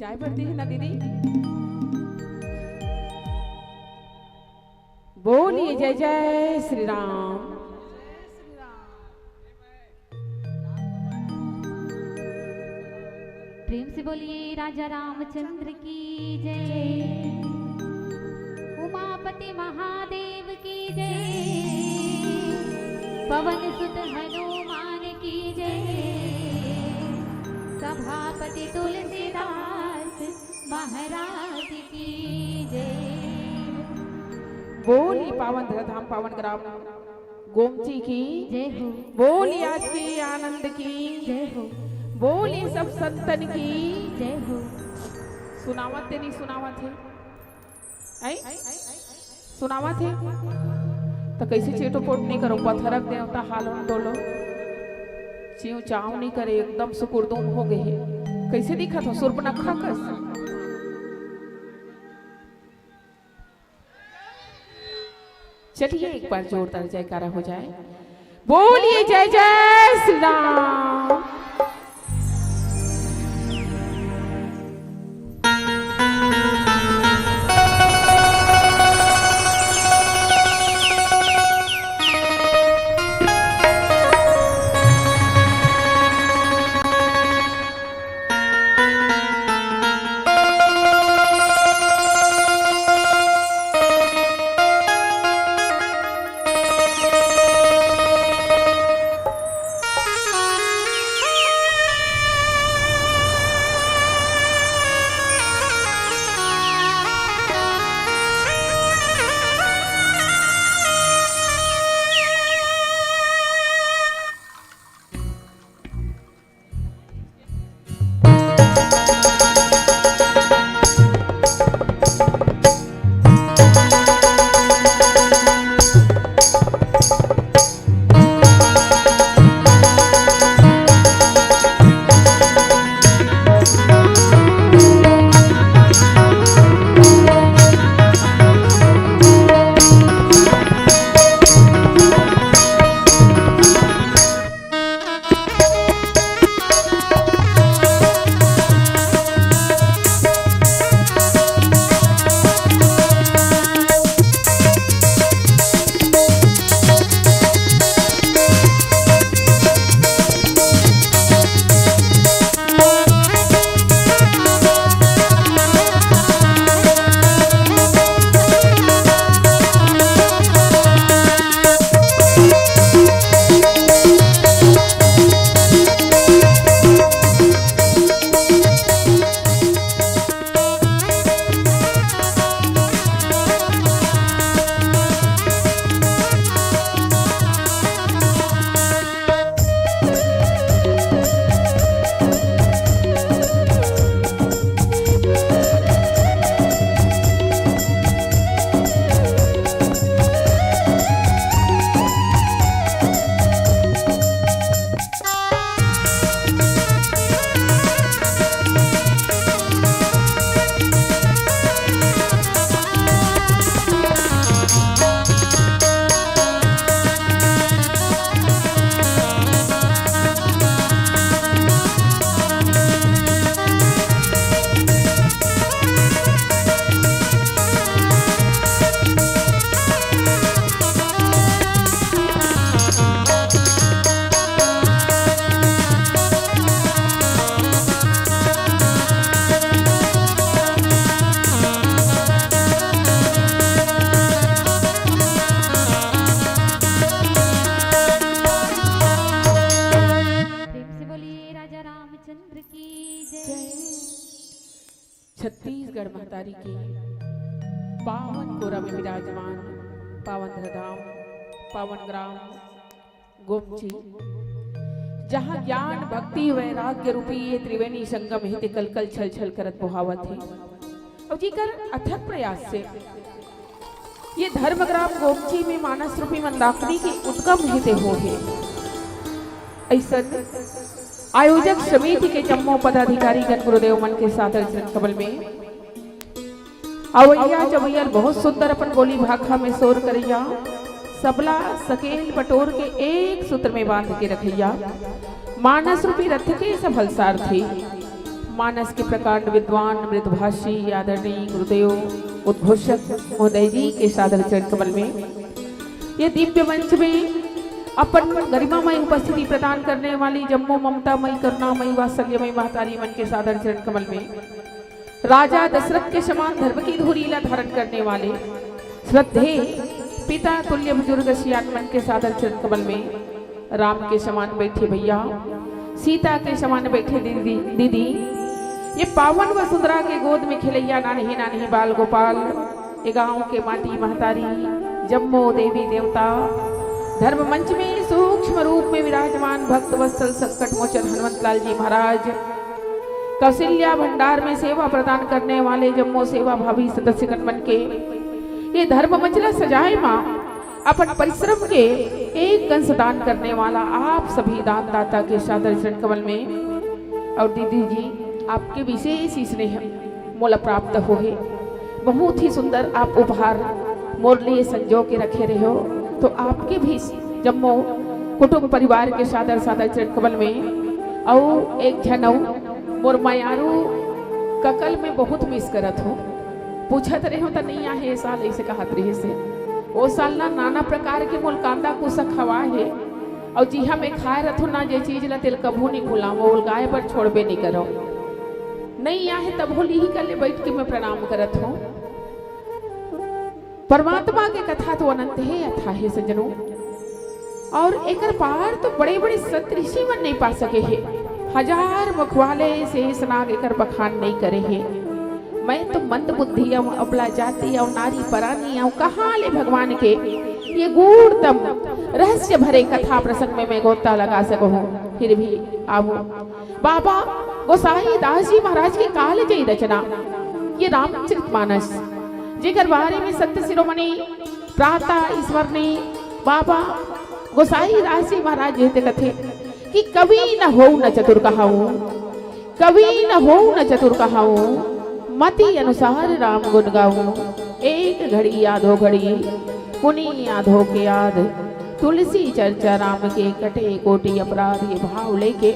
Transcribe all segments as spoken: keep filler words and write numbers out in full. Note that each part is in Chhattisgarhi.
चाय पड़ती है ना दीदी। बोलिए जय जय श्री राम। प्रेम से बोलिए राजा रामचंद्र की जय, उमापति महादेव की जय, पवन सुत हनुमान की जय, सभापति तुलसीदास महाराज की जय। बोली पावन धरधाम पावन ग्राम गोमची की जय हो। बोली आज के आनंद की जय हो। बोली सब संतन की जय हो। सुनावत ते नहीं सुनावत है? ऐ? सुनावत है? तो कैसे चेटो पोट नहीं करो, पत्थरक देवता हाल होन डोलो। चिव चाव नहीं करे, एकदम सुकुरदुम हो गए है। कैसे दिखत हो? सुर्पनखा कस। चलिए एक बार जोरदार जयकारा हो जाए। बोलिए जय जय श्री राम। प्रेम से बोलिए राजा रामचंद्र की जय। छत्तीसगढ़ महतारी के पावन कोरा में विराजमान पावन धरधाम, पावन ग्राम गोमची, जहाँ ज्ञान, भक्ति, वैराग्य रूपी ये त्रिवेणी संगम हे, ते कल कल छल छल करत बोहावत हे। अउ जेकर अथक प्रयास से ये धर्मग्राम गोमची में मानस रूपी मंदाकिनी के उद्गम हे, ते हो हे। अइसन आयोजक समिति के जम्मो पदाधिकारी गण गुरुदेव मन के सादर चरण कमल में अवैया जवैया बहुत सुंदर अपन बोली भाखा में शोर करैया, सबला सकेल बटोर के एक सूत्र में बांध के रखैया, मानस रूपी रथ के सफल सारथी, मानस के प्रकांड विद्वान मृदुभाषी आदरणीय गुरुदेव उद्घोषक महोदय जी के सादर चरण कमल में, ये दिव्य मंच में अपन गरिमामय उपस्थिति प्रदान करने वाली जम्मो ममतामयी, करुणामयी, वात्सल्यमयी महतारी मन के सादर चरण कमल में, राजा दशरथ के समान धर्म की धुरी ला धारण करने वाले श्रद्धेय पिता तुल्य बुजुर्ग सियान मन के सादर चरण कमल में, राम के समान बैठे भैया, सीता के समान बैठे दीदी, दीदी, ये पावन वसुंधरा के गोद में खेलैया नान्हे नान्हे बाल गोपाल, ये गांव के माटी महतारी, जम्मो देवी देवता, धर्म मंच में सूक्ष्म रूप में विराजमान भक्त वत्सल संकट मोचन हनुमंत लाल जी महाराज, कौशल्या भंडार में सेवा प्रदान करने वाले जम्मो सेवा भावी सदस्यगण मन के, ये धर्म मंच ला सजाए मा अपन परिश्रम के एक अंश दान करने वाला आप सभी दानदाता के सादर चरण कमल में। और दीदी जी, आपके विशेष स्नेह मोला प्राप्त होहे, बहुत ही सुंदर आप उपहार मोर लिए संजो के रखे रहे हो, तो आपके भी जम्मो कुटुंब परिवार के सादर सादर चरण कमल में। अउ एक झन अउ मोर मयारू ककल में बहुत मिस करत हो, पूछत रहे हो त नहीं आहे ये साल, ऐसे कहत रहे से। ओ साल ना नाना प्रकार के मोल कांदा कुसा खवा हे, अउ जिहा में खाए रथो ना जे चीज ला तेल कभू नहीं भुलाओ, ओल गाय बर छोड़बे नहीं करो। नहीं आहे तब होली ही कर ले बैठ के मैं प्रणाम करत हूँ। परमात्मा के कथा तो अनंत हे, अथाह हे सज्जनों, और एकर पार तो बड़े-बड़े संत ऋषि मन नहीं पा सके हे। हजार मुख वाले शेष नाग एकर बखान नहीं करे हे। मैं तो मंद बुद्धि अउ अबला जाति अउ नारी परानी अउ कहाँ ले भगवान के ये गूढ़तम रहस्य भरे कथा प्रसंग में मैं गोता लगा सकहूँ। फिर भी आवो बाबा गोसाई दास जी महाराज के कालजयी रचना ये रामचरित मानस, जेकर बारे में संत शिरोमणि प्रातः स्मरणीय बाबा गोसाई दास जी महाराज जी ते कथे कि कवि न होउ न चतुर कहाऊं, कवि न होउ न चतुर कहाऊं, मति अनुसार राम गुण गाऊं। एक घड़ी आधो घड़ी, पुनि आधो के आध, तुलसी चर्चा राम के, कटे कोटि अपराध, ये भाव लेके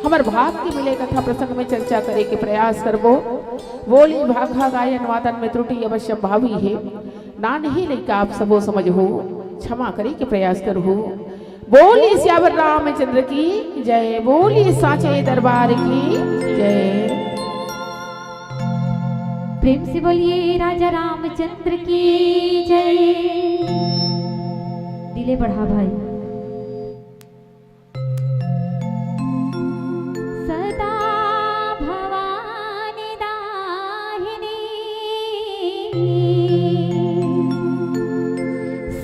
हमर भाग के मिले कथा प्रसंग में चर्चा करे के प्रयास करबो। बोली भाखा गायन वादन में त्रुटि अवश्य भावी हे। नान्हे लइका आप सबो समझहू, क्षमा करे के प्रयास करहू। बोली सियावर रामचंद्र की जय, बोली सांचे दरबार की जय। प्रेम से बोलिए राजा रामचंद्र की जय। डिले बढ़ा भाई। सदा भवानी दाहिनी,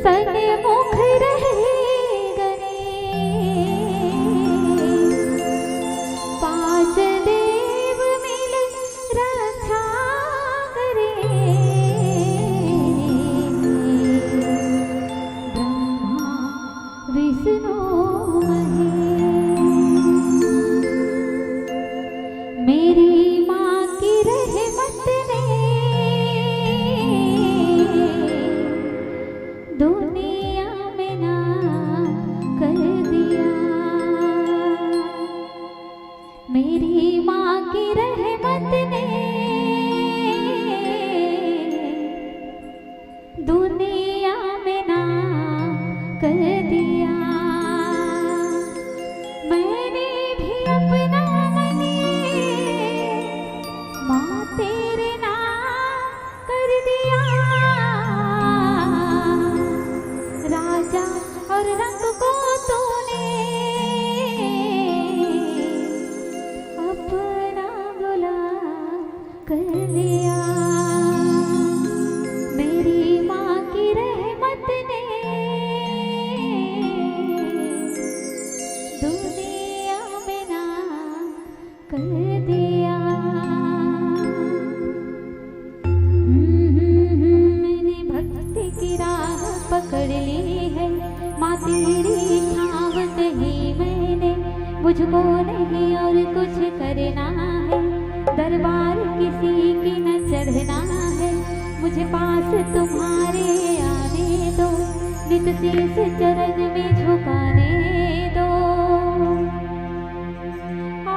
सन्मुख रहे गणेश। पांच देव मिल रक्षा करे। ब्रह्मा विष्णु महेश। मेरी माँ की रहमत ने दुनिया में ना कर दिया। मेरी माँ की रहमत ने दुनिया में ना कर दिया। मैंने भी अपना मन माँ तेरे नाम कर दिया। राजा और रंग को तूने अपना गुलाम कर लिया। मेरी माँ की रहमत ने दुनिया में ना कर दिया। हम्म, मैंने भक्ति की राह पकड़ ली है, माँ तेरी छाँव कही मैंने, मुझको नहीं और कुछ करना है, दरबार किसी की न चढ़ना है, मुझे पास तुम्हारे आने दो, नित शीश चरण में झुकाने दो। आ,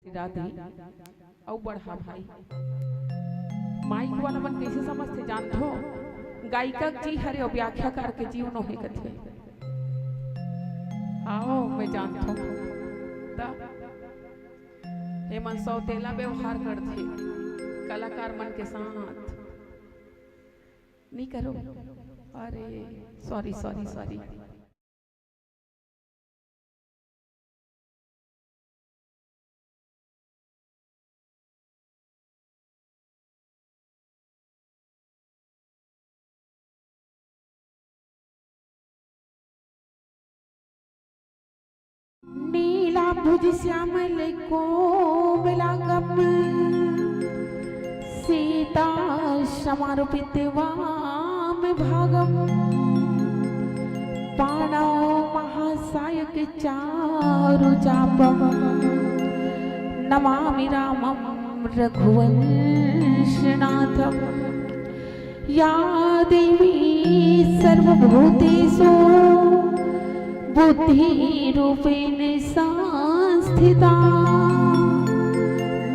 राधे अउ बड़हा भाई। माइक वाला मन कइसे समझथे जानथो? गायिका के जी हरे अउ व्याख्याकार के जीव नोहे कथे। आओ, मैं जानथो। त एमन सौतेला व्यवहार करथे कलाकार मन के साथ। नी करो। अरे, सॉरी, सॉरी, सॉरी। नीलांबुज श्यामल कोमलांगम सीता समारोपित वाम भागम पाणौ महासायक चारु चापम नमामि रामम रघुवंशनाथम। या देवी सर्वभूतेषु बुद्धिरूपेण संस्थिता।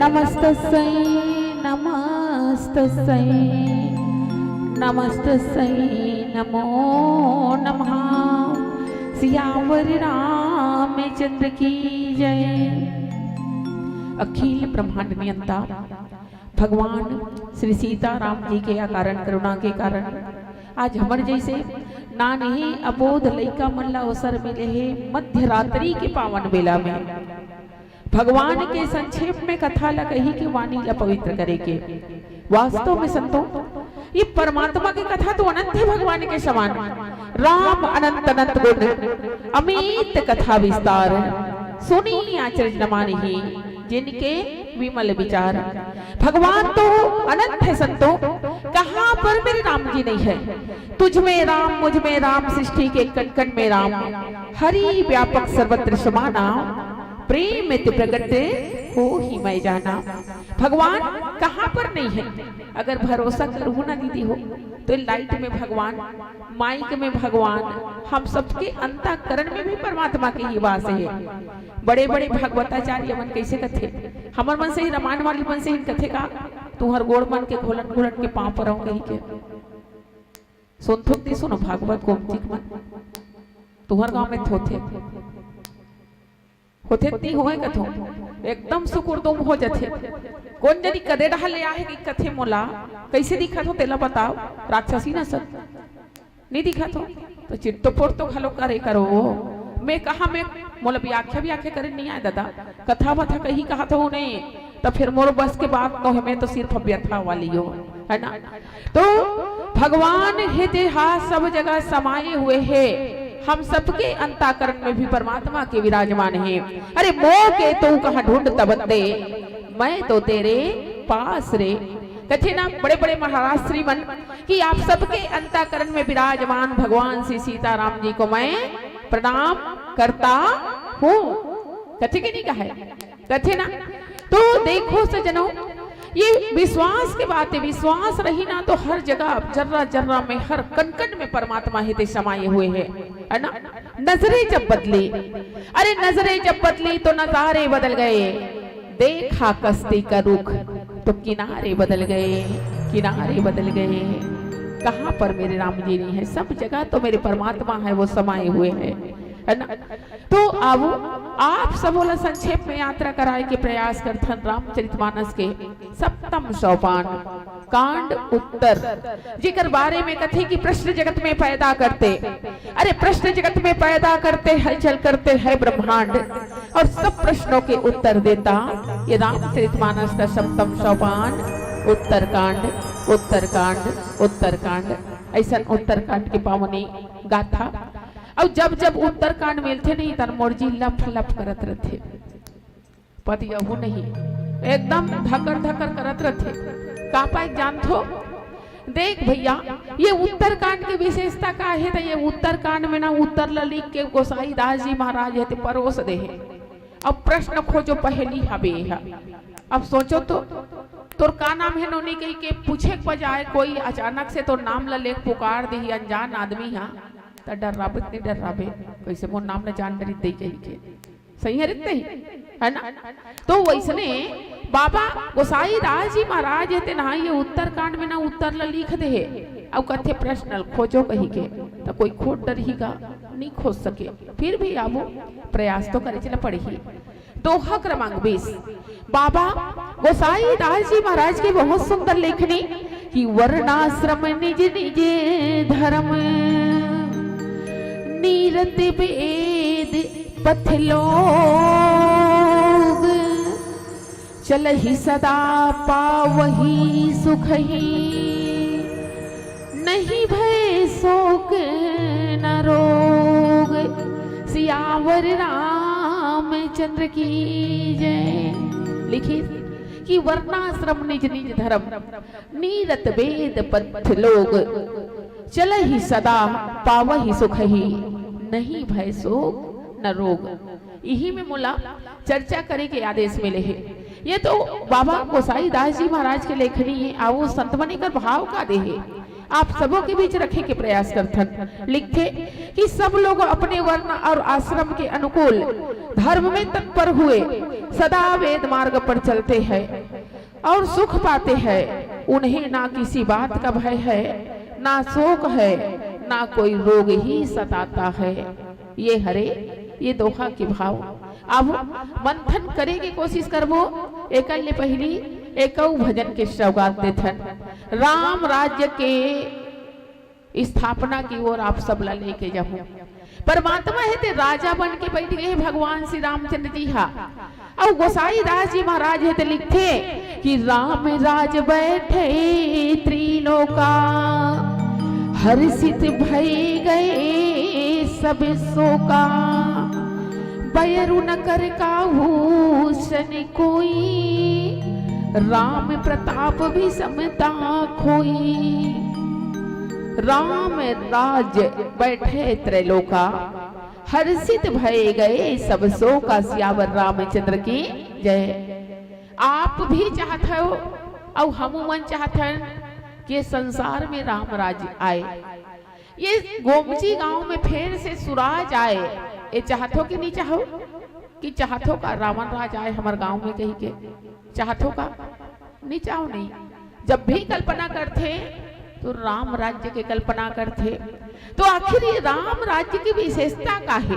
नमस्तस्यै नमस्तस्यै नमस्तस्यै नमो नमः। सियावर रामचंद्र की जय। अखिल ब्रह्मांड नियंता भगवान श्री सीताराम जी के अकारण करुणा के कारण आज हमर जइसे नानही अबोध लइका मन ला अवसर मिले हे मध्य रात्रि के पावन बेला में भगवान के संक्षेप में कथा ला कही के वाणी ला पवित्र करे के। वास्तव में संतो, ये परमात्मा के कथा तो अनंत है भगवान के समान। राम अनंत अनंत गुण, अमित कथा विस्तार, सुनी अचरज न मानही जिनके विमल विचार। भगवान तो अनंत है संतो, कहाँ पर मेरे राम जी नहीं है। तुझ में राम, मुझ में राम, सृष्टि के कण कण में राम। हरि व्यापक सर्वत्र समाना, प्रेम इति प्रगट होहि मैं जाना। भगवान कहाँ पर नहीं है। अगर भरोसा करहू ना दीदी हो, तो लाइट में भगवान, माइक में भगवान, हम सबके अंतःकरण में भी परमात्मा के ही वास है। बड़े बड़े भागवताचार्य मन कैसे कथे, हमर मन से ही, रामायण वाली मन से ही कथे का, तुहर गोड़ मन के घोलन घोलन के पाँव परव कही के। सुनथो ती सुनो भागवत गोमतिक मन, तुहर गांव में थोथे, होथे ती होए कथो, एकदम सुकुरदुम हो जथे। कोन जनी कदे डहा ले आहे कि कथे मोला, कैसे दिखत हो तेला बताओ, राक्षसी नसल। नहीं दिखत हो, तो चित्तोपोर तो घलो करे करो। मैं कहा मैं, मोला व्याख्या, व्याख्या करे नहीं आए दादा, कथा वथा कही कहा तो नहीं, तो फिर मोर बस के बात तो है, मैं तो सिर्फ व्यथा वाली हूँ, है ना? तो भगवान हे तेहा सब जगह समाये हुए है, हम सबके अंतःकरण में भी परमात्मा के विराजमान है। अरे मोह के तू कहाँ ढूंढत बंदे, मैं तो तेरे पास रे। कथे ना बड़े बड़े महाराज श्रीमन कि आप सबके अंतःकरण में विराजमान भगवान श्री सीताराम जी को मैं प्रणाम करता हूँ। कथे कि नहीं कहा है? कथे ना। तो देखो सजनों, ये विश्वास के बात है। विश्वास रही ना तो हर जगह, जर्रा जर्रा में, हर कण कण में परमात्मा हे ते समाये हुए है, है ना? नजरें जब बदली, अरे नजरें जब बदली तो नजारे बदल गए। देखा कश्ती का रुख तो किनारे बदल गए, किनारे बदल गए। कहाँ पर मेरे राम जी नहीं है? सब जगह तो मेरे परमात्मा है, वो समाये हुए हैं, है ना? तो अब आप सबो ला संक्षेप में यात्रा कराए के प्रयास करथन रामचरितमानस के सप्तम सोपान, कांड उत्तर, जेकर बारे में कथे कि प्रश्न जगत में पैदा करते, अरे प्रश्न जगत में पैदा करते, हलचल करते हैं ब्रह्मांड, और सब प्रश्नों के उत्तर देता ये रामचरितमानस का सप्तम सोपान, उत्तरकांड, उत्तरकांड, उत्तरकांड। ऐसन उत्तरकांड के पावनी गाथा। अउ जब जब उत्तरकांड मिलथे नहीं, तन मोर जी लफ लफ करत रथे। पति अहू नहीं, एकदम धकर धकर करत रथे। का पाए जानथो? देख भैया, ये उत्तरकांड के विशेषता का हे? त ये उत्तरकांड में ना उत्तर ला लिख के गोसाई दास जी महाराज हे ते परोस दे हे। अब प्रश्न खोजो पहेली हवे ह। अब सोचो तो, तोर का नाम हे नोनी कही के पूछे के बजाय कोई अचानक से तोर नाम ला लेके पुकार देही अनजान आदमी हा, त डर्राबे त नहीं डर्राबे, कैसे मोर नाम ला जान डरी दे कही के। सही हे रे, नहीं? है ना? तो वैसने बाबा गोसाई दास जी महाराज हे तेन ह ये उत्तरकांड में ना उत्तर ला लिख दे हे, अउ कथे प्रश्न ल खोजो कहिके, त कोई खोज डरही का, नहीं खोज सके। फिर भी आबो, प्रयास तो करे चला पड़ही। दोहा क्रमांक बीस। बाबा गोसाई दास जी महाराज के बहुत सुंदर लेखनी कि वर्णाश्रम निज निज धर्म, नीरत वेद पथ लोग, चलहि सदा पावहि सुखहि, नहीं भय शोक न रोग। सियावर रामचंद्र की जय। लिखिस कि वर्णाश्रम निज निज धर्म, नीरत वेद पथ लोग, चलहि सदा पावहि सुखहि, नहीं भय शोक न रोग। इही में मोला चर्चा करे के आदेश मिले हे। ये तो बाबा गोसाई दास जी महाराज के लेखनी हे, अउ संत मन एकर भाव का दे हे, आप सबो के बीच रखे के प्रयास करथन। लिखथे कि सब लोग अपने वर्ण और आश्रम के अनुकूल धर्म में तत्पर हुए, सदा वेद मार्ग पर चलते हैं और सुख पाते हैं। उन्हें ना किसी बात का भय है, ना शोक है, ना कोई रोग ही सताता है। ये हरे, ये दोहा के भाव। अब मंथन करे के कोशिश करबो। एकर ले पहिली एक अउ भजन के सौगात देथन, राम राज्य के स्थापना की ओर आप सब ला लेके जाहूं। परमात्मा हे ते राजा बन के बैठ गए भगवान श्री रामचंद्र जी हा। अउ गोसाई दास जी महाराज हे ते लिखथे कि राम राज बैठे त्रिलोका, हर्षित भय गए सब शोका। बैरु न कर काहू सन कोई, राम प्रताप विषमता खोई। राम राज बैठे त्रैलोका, हर्षित भय गए सब शोका। सियावर रामचंद्र की जय। आप भी चाहत हो अउ हमू मन चाहत हन कि ये संसार में राम राज आए, ये गोमची गांव में फेर से सुराज आए। ये चाहत हो कि नहीं चाहो? कि चाहत हो का रावण राज आए हमर गांव में कहिके? चाहत हो का? नहीं चाहो नहीं। जब भी कल्पना करथे तो राम राज्य के कल्पना करथे। तो आखिर ये राम राज्य की विशेषता का हे?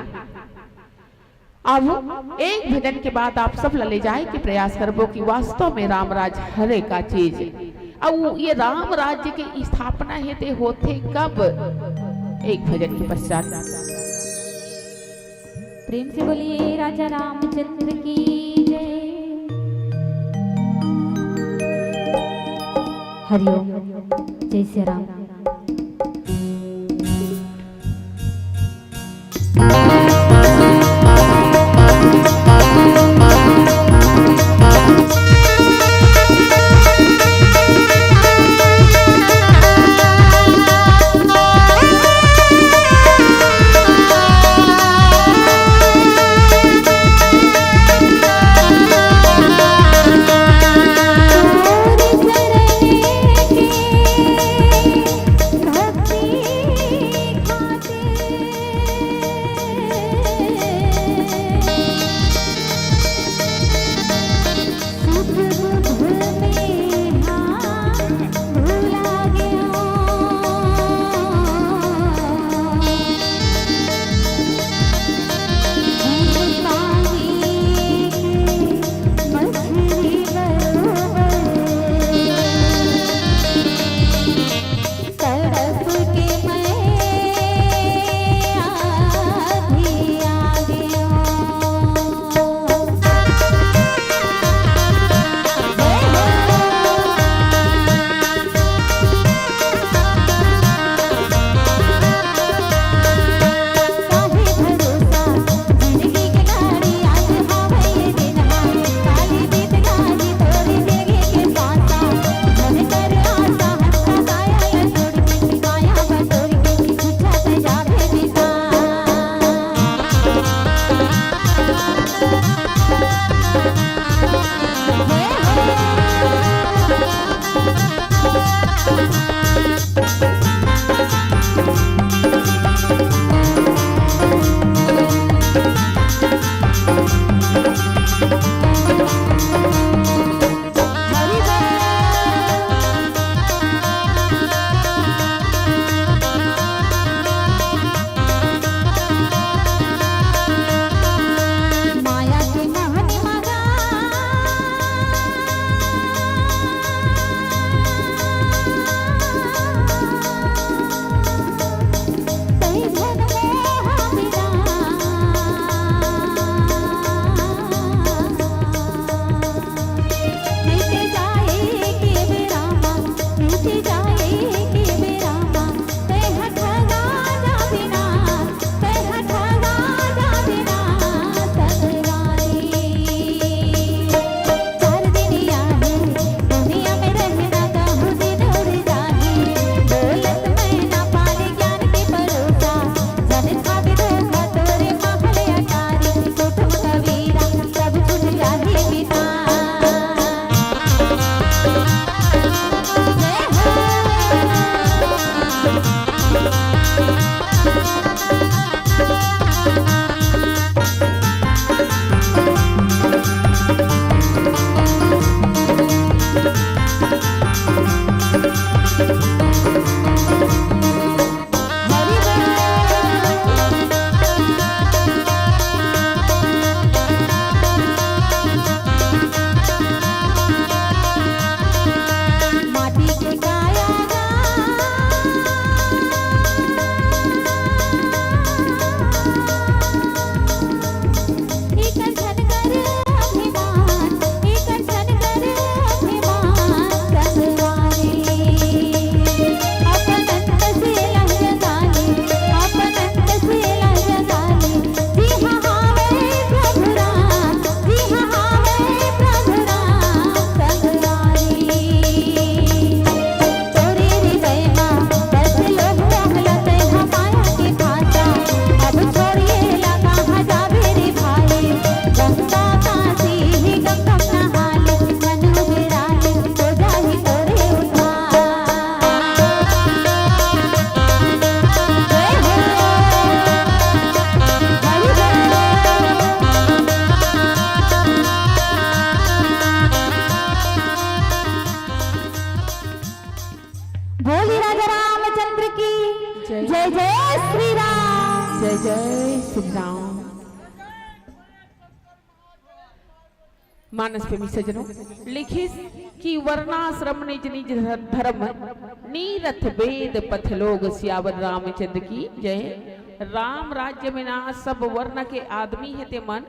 अब एक भजन के बाद आप सब ला ले जाए के प्रयास करबो कि वास्तव में राम राज हरे का चीज, अउ ये राम राज्य के स्थापना हे ते होथे कब? एक भजन के पश्चात। प्रेम से बोलिए राजा रामचंद्र की जय। हरिओम। जय सिया राम। जय श्री राम। मानस प्रेमी सज्जनों, लिखिस कि वर्णाश्रम निज निज धर्म, नीरथ वेद पथ लोग, सियावर रामचंद्र की जय। राम राज्य में ना सब वर्ण के आदमी हे ते मन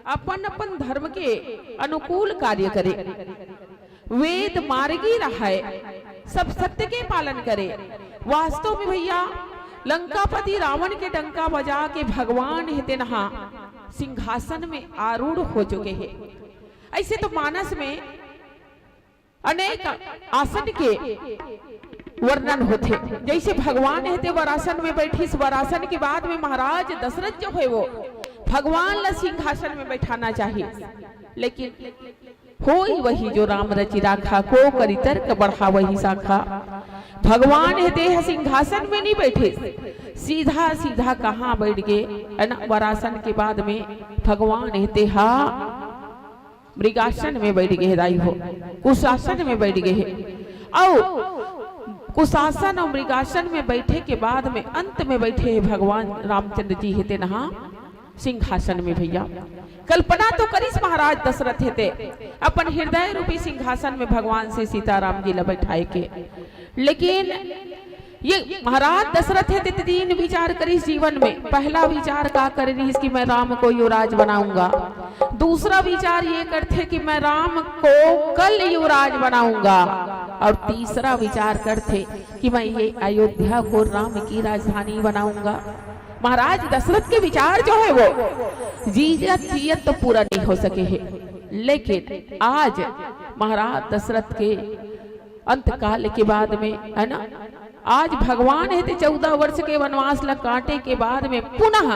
अपन अपन धर्म के अनुकूल कार्य करे, वेद मार्गी रहय, सब सत्य के पालन करे। वास्तव में भैया, लंकापति रावण के डंका बजा के भगवान हे तेनहा सिंहासन में आरूढ़ हो चुके हे। ऐसे तो मानस में अनेक आसन के वर्णन होथे। जैसे भगवान हे ते वरासन में बैठिस, वरासन के बाद में महाराज दशरथ जो हे वो भगवान ला सिंहासन में बैठाना चाहिए, लेकिन होई वही जो राम रचि राखा, को करि तर्क बढ़ावही शाखा। भगवान हे ते ह सिंहासन में नहीं बैठिस, सीधा सीधा कहाँ बैठ गे, है ना? वरासन के बाद में भगवान हे ते हा मृगासन में बैठ गे हे दाई हो, कुशासन में बैठ गे हे। अउ कुशासन अउ मृगासन में बैठे के बाद में अंत में बैठे हे भगवान रामचंद्र जी हे तेनहा सिंहासन में भैया। कल्पना तो करिस महाराज दशरथ हे ते अपन हृदय रूपी सिंहासन में भगवान से सीताराम जी ला बैठाए के, लेकिन ये महाराज दशरथ हे ते तीन विचार करिस जीवन में। पहला विचार का करे रिहिस कि मैं राम को युवराज बनाऊंगा, दूसरा विचार ये करथे कि मैं राम को कल युवराज बनाऊंगा, और तीसरा विचार करथे कि मैं ये अयोध्या को राम की राजधानी बनाऊंगा। महाराज दशरथ के विचार जो हे वो जीयत जियत तो पूरा नहीं हो सके हे, लेकिन आज महाराज दशरथ के अंतकाल के बाद में, है ना, आज भगवान हे ते चौदह वर्ष के वनवास ला काटे के बाद में पुनः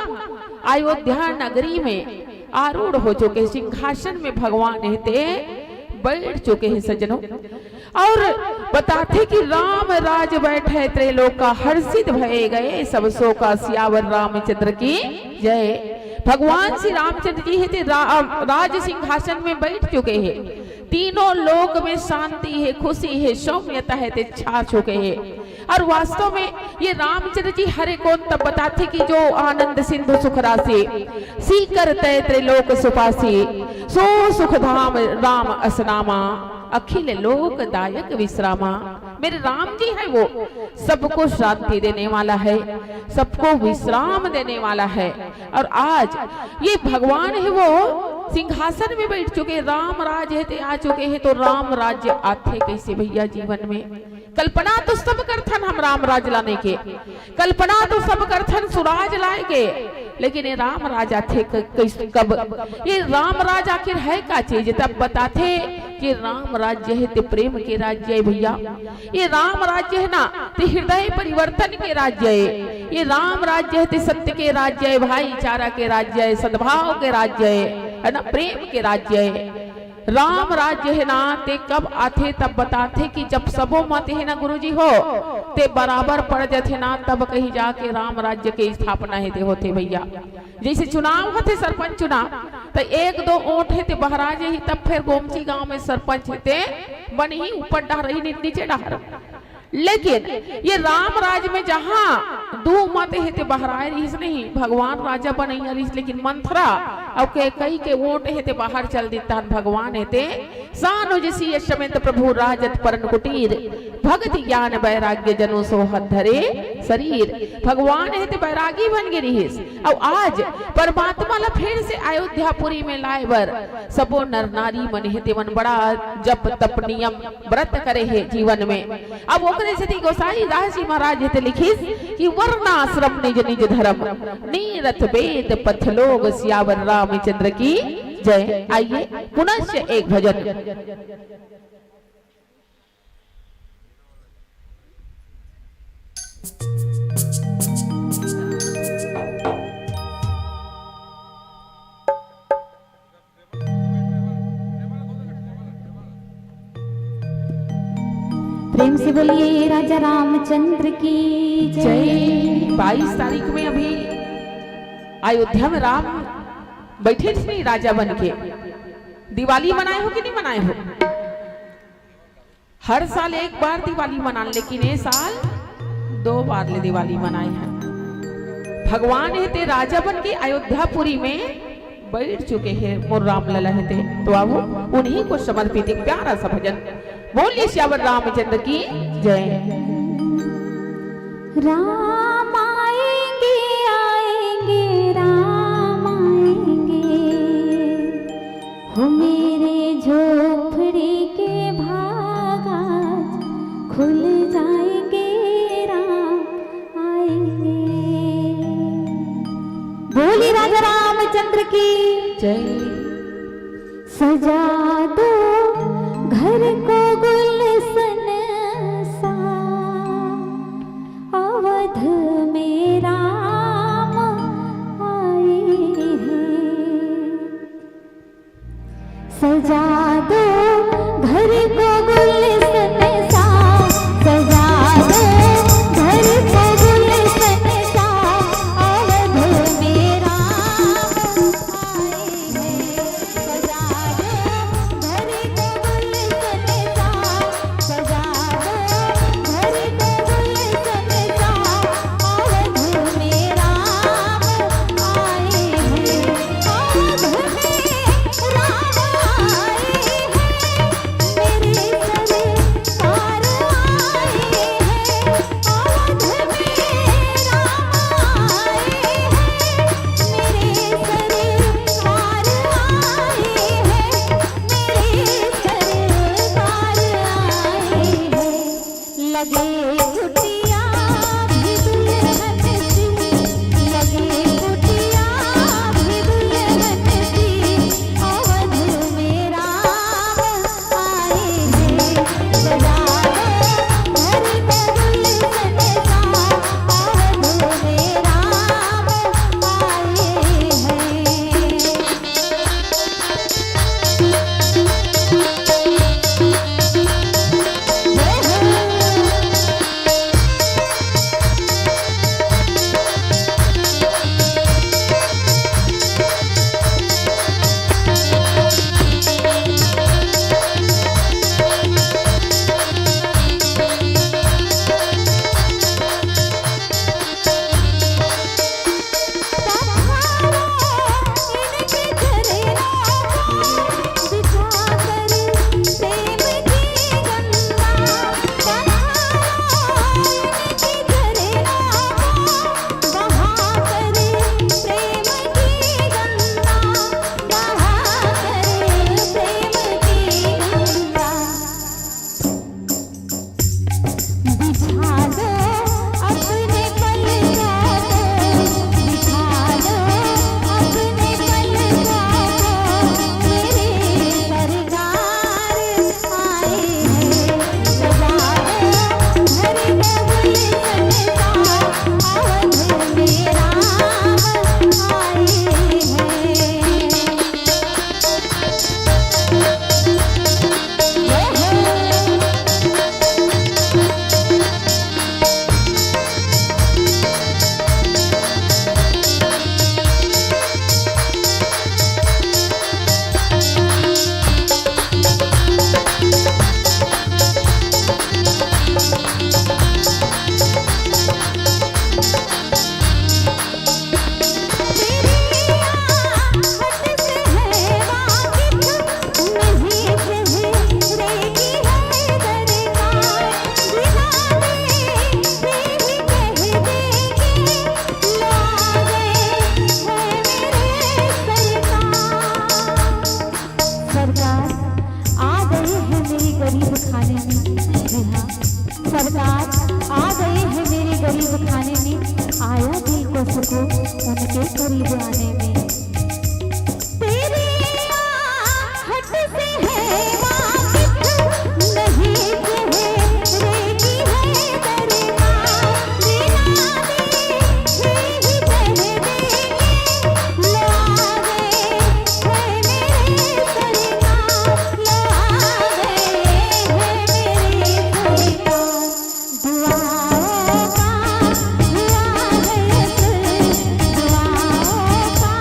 अयोध्या नगरी में आरूढ़ हो चुके, सिंहासन में भगवान हे ते बैठ चुके हे सज्जनों। अउ बताथे कि राम राज बैठे त्रैलोका, हर्षित भए गए सब शोका, सियावर रामचंद्र की जय। भगवान श्री रामचंद्र जी हे ते रा-, राज सिंहासन में बैठ चुके हे। तीनों लोक में शांति हे, खुशी हे, सौम्यता हे ते छा चुके हे। अउ वास्तव में ये रामचंद्र जी हरे कोन तब बताथे कि जो आनंद सिंधु सुख राशि, सीकर तय त्रिलोक सुपासी, सो सुख धाम राम असनामा, अखिल लोक दायक विश्रामा। मेरे राम जी हे वो सबको शांति देने वाला हे, सबको विश्राम देने वाला हे। अउ आज ये भगवान हे वो सिंहासन में बैठ चुके, राम राज हे ते आ चुके हे, तो राम राज्य आथे कैसे भैया जीवन में? कल्पना तो सब करथन हम राम राज लाने के, कल्पना तो सब करथन सुराज लाए के, लेकिन ये राम राज आथे क-, कइस-, कब? ये राम राज आखिर हे का चीज? तब बताथे कि राम राज्य हे ते प्रेम के राज्य हे भैया। ये राम राज्य हे ना, ते हृदय परिवर्तन के राज्य हे। ये राम राज्य हे ते सत्य के राज्य हे, भाईचारा के राज्य हे, सद्भाव के राज्य हे, है ना, प्रेम के राज्य हे। राम राज्य हे ना, ते कब आथे? तब बताथे कि जब सबो मत हे ना गुरुजी हो, ते बराबर पड़ जाथे ना, तब कहीं जाके राम राज्य के स्थापना हे ते होथे भैया। जैसे चुनाव होथे सरपंच चुनाव, त एक दो वोट हे ते बहरा जाही, तब फिर गोमची गांव में सरपंच हे ते बनही, ऊपर डहर रही, नी-, नीचे डहर। लेकिन ये राम राज में जहां दू मत हे ते बहराए रहिस नहीं, भगवान राजा बनैया रहिस, लेकिन मंथरा अउ कैकई के वोट हे ते बाहर चल दितन। भगवान हे ते सानुज सीय समेत प्रभु राजत परन कुटीर, भगति ज्ञान बैराग्य जनु सोहत धरे शरीर। भगवान हे ते बैरागी बन गे रहिस। अउ आज परमात्मा ला फिर से अयोध्यापुरी में लाए बर सबो नर नारी मन हे तेमन बड़ा जप तप नियम व्रत करे हे जीवन में। अब ओकरे सेती गोसाई दास जी महाराज हे ते लिखिस कि वर्णाश्रम निज निज धर्म, नीरथ वेद पथ लोग, सियावर रामचंद्र की जय। आइए पुनश्च एक भजन। प्रेम से बोलिए राजा रामचंद्र की जय। बाईस तारीख में अभी अयोध्या में राम बैठे थे नहीं राजा बन के। दिवाली मनाए हो कि नहीं मनाए हो? हर साल एक बार दिवाली मनान, लेकिन ये साल दो बार ले दिवाली मनाए हन। भगवान हे ते राजा बन के अयोध्यापुरी में बैठ चुके हैं, मोर राम लला हे ते। तो आओ, उन्हीं को समर्पित एक प्यारा सा भजन। बोलिए सियावर रामचंद्र की जय। राम आएंगे, आएंगे, राम आएंगे, हो मेरे झोपड़ी के भाग आज खुल जाएंगे, राम आएंगे। बोली राजा रामचंद्र की जय। सजा दो घर को गुलशन सा, अवध में राम आए हैं। सजा दो घर को गुलशन सा, सजा दो घर को गुलशन सा, अवध में राम आए हैं। सजा दो घर को गुलशन सा, सजा दो घर को गुलशन सा, अवध में राम आए हैं। अवध में राम आए हैं, मेरे सरकार आए हैं। अवध में राम आए हैं, मेरे सरकार आए हैं, मेरे सरकार आए हैं। लगे कुटिया भी दुल्हन सी, लगे कुटिया भी दुल्हन सी, अवध में राम आए हैं। सजा दो घर को गुलशन सा, अवध में राम आए हैं। सरकार आ गए हैं मेरे गरीब खाने में। जी हाँ, सरकार आ गए हैं मेरे गरीब खाने में। आया दिल को सुकून उनके करीब आने में। तेरी आहट से है वाकिफ, नहीं चेहरे की है दरकार। बिना देखे ही कह देंगे, लो आ गए हैं मेरे सरकार, लो आ गए हैं मेरे सरकार। दुआओं का हुआ है असर, दुआओं का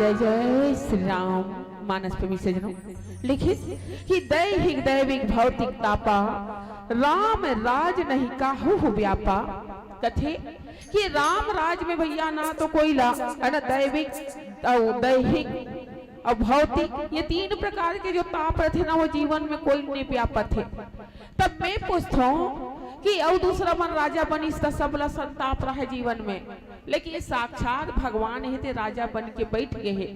जय जय श्री राम। मानस प्रेमी सज्जनों, लिखिस कि दैहिक दैविक भौतिक तापा, राम राज नहीं काहू व्यापा। कथे कि राम राज में भैया ना तो कोई ला, है ना, दैविक अउ दैहिक अउ भौतिक, ये तीन प्रकार के जो ताप रथे ना, वो जीवन में कोई नहीं व्यापत हे। तब मैं पूछथों कि अउ दूसरा मन राजा बनिस त सबला संताप रहे जीवन में, लेकिन ये साक्षात भगवान हे ते राजा बन के बैठ गए हे।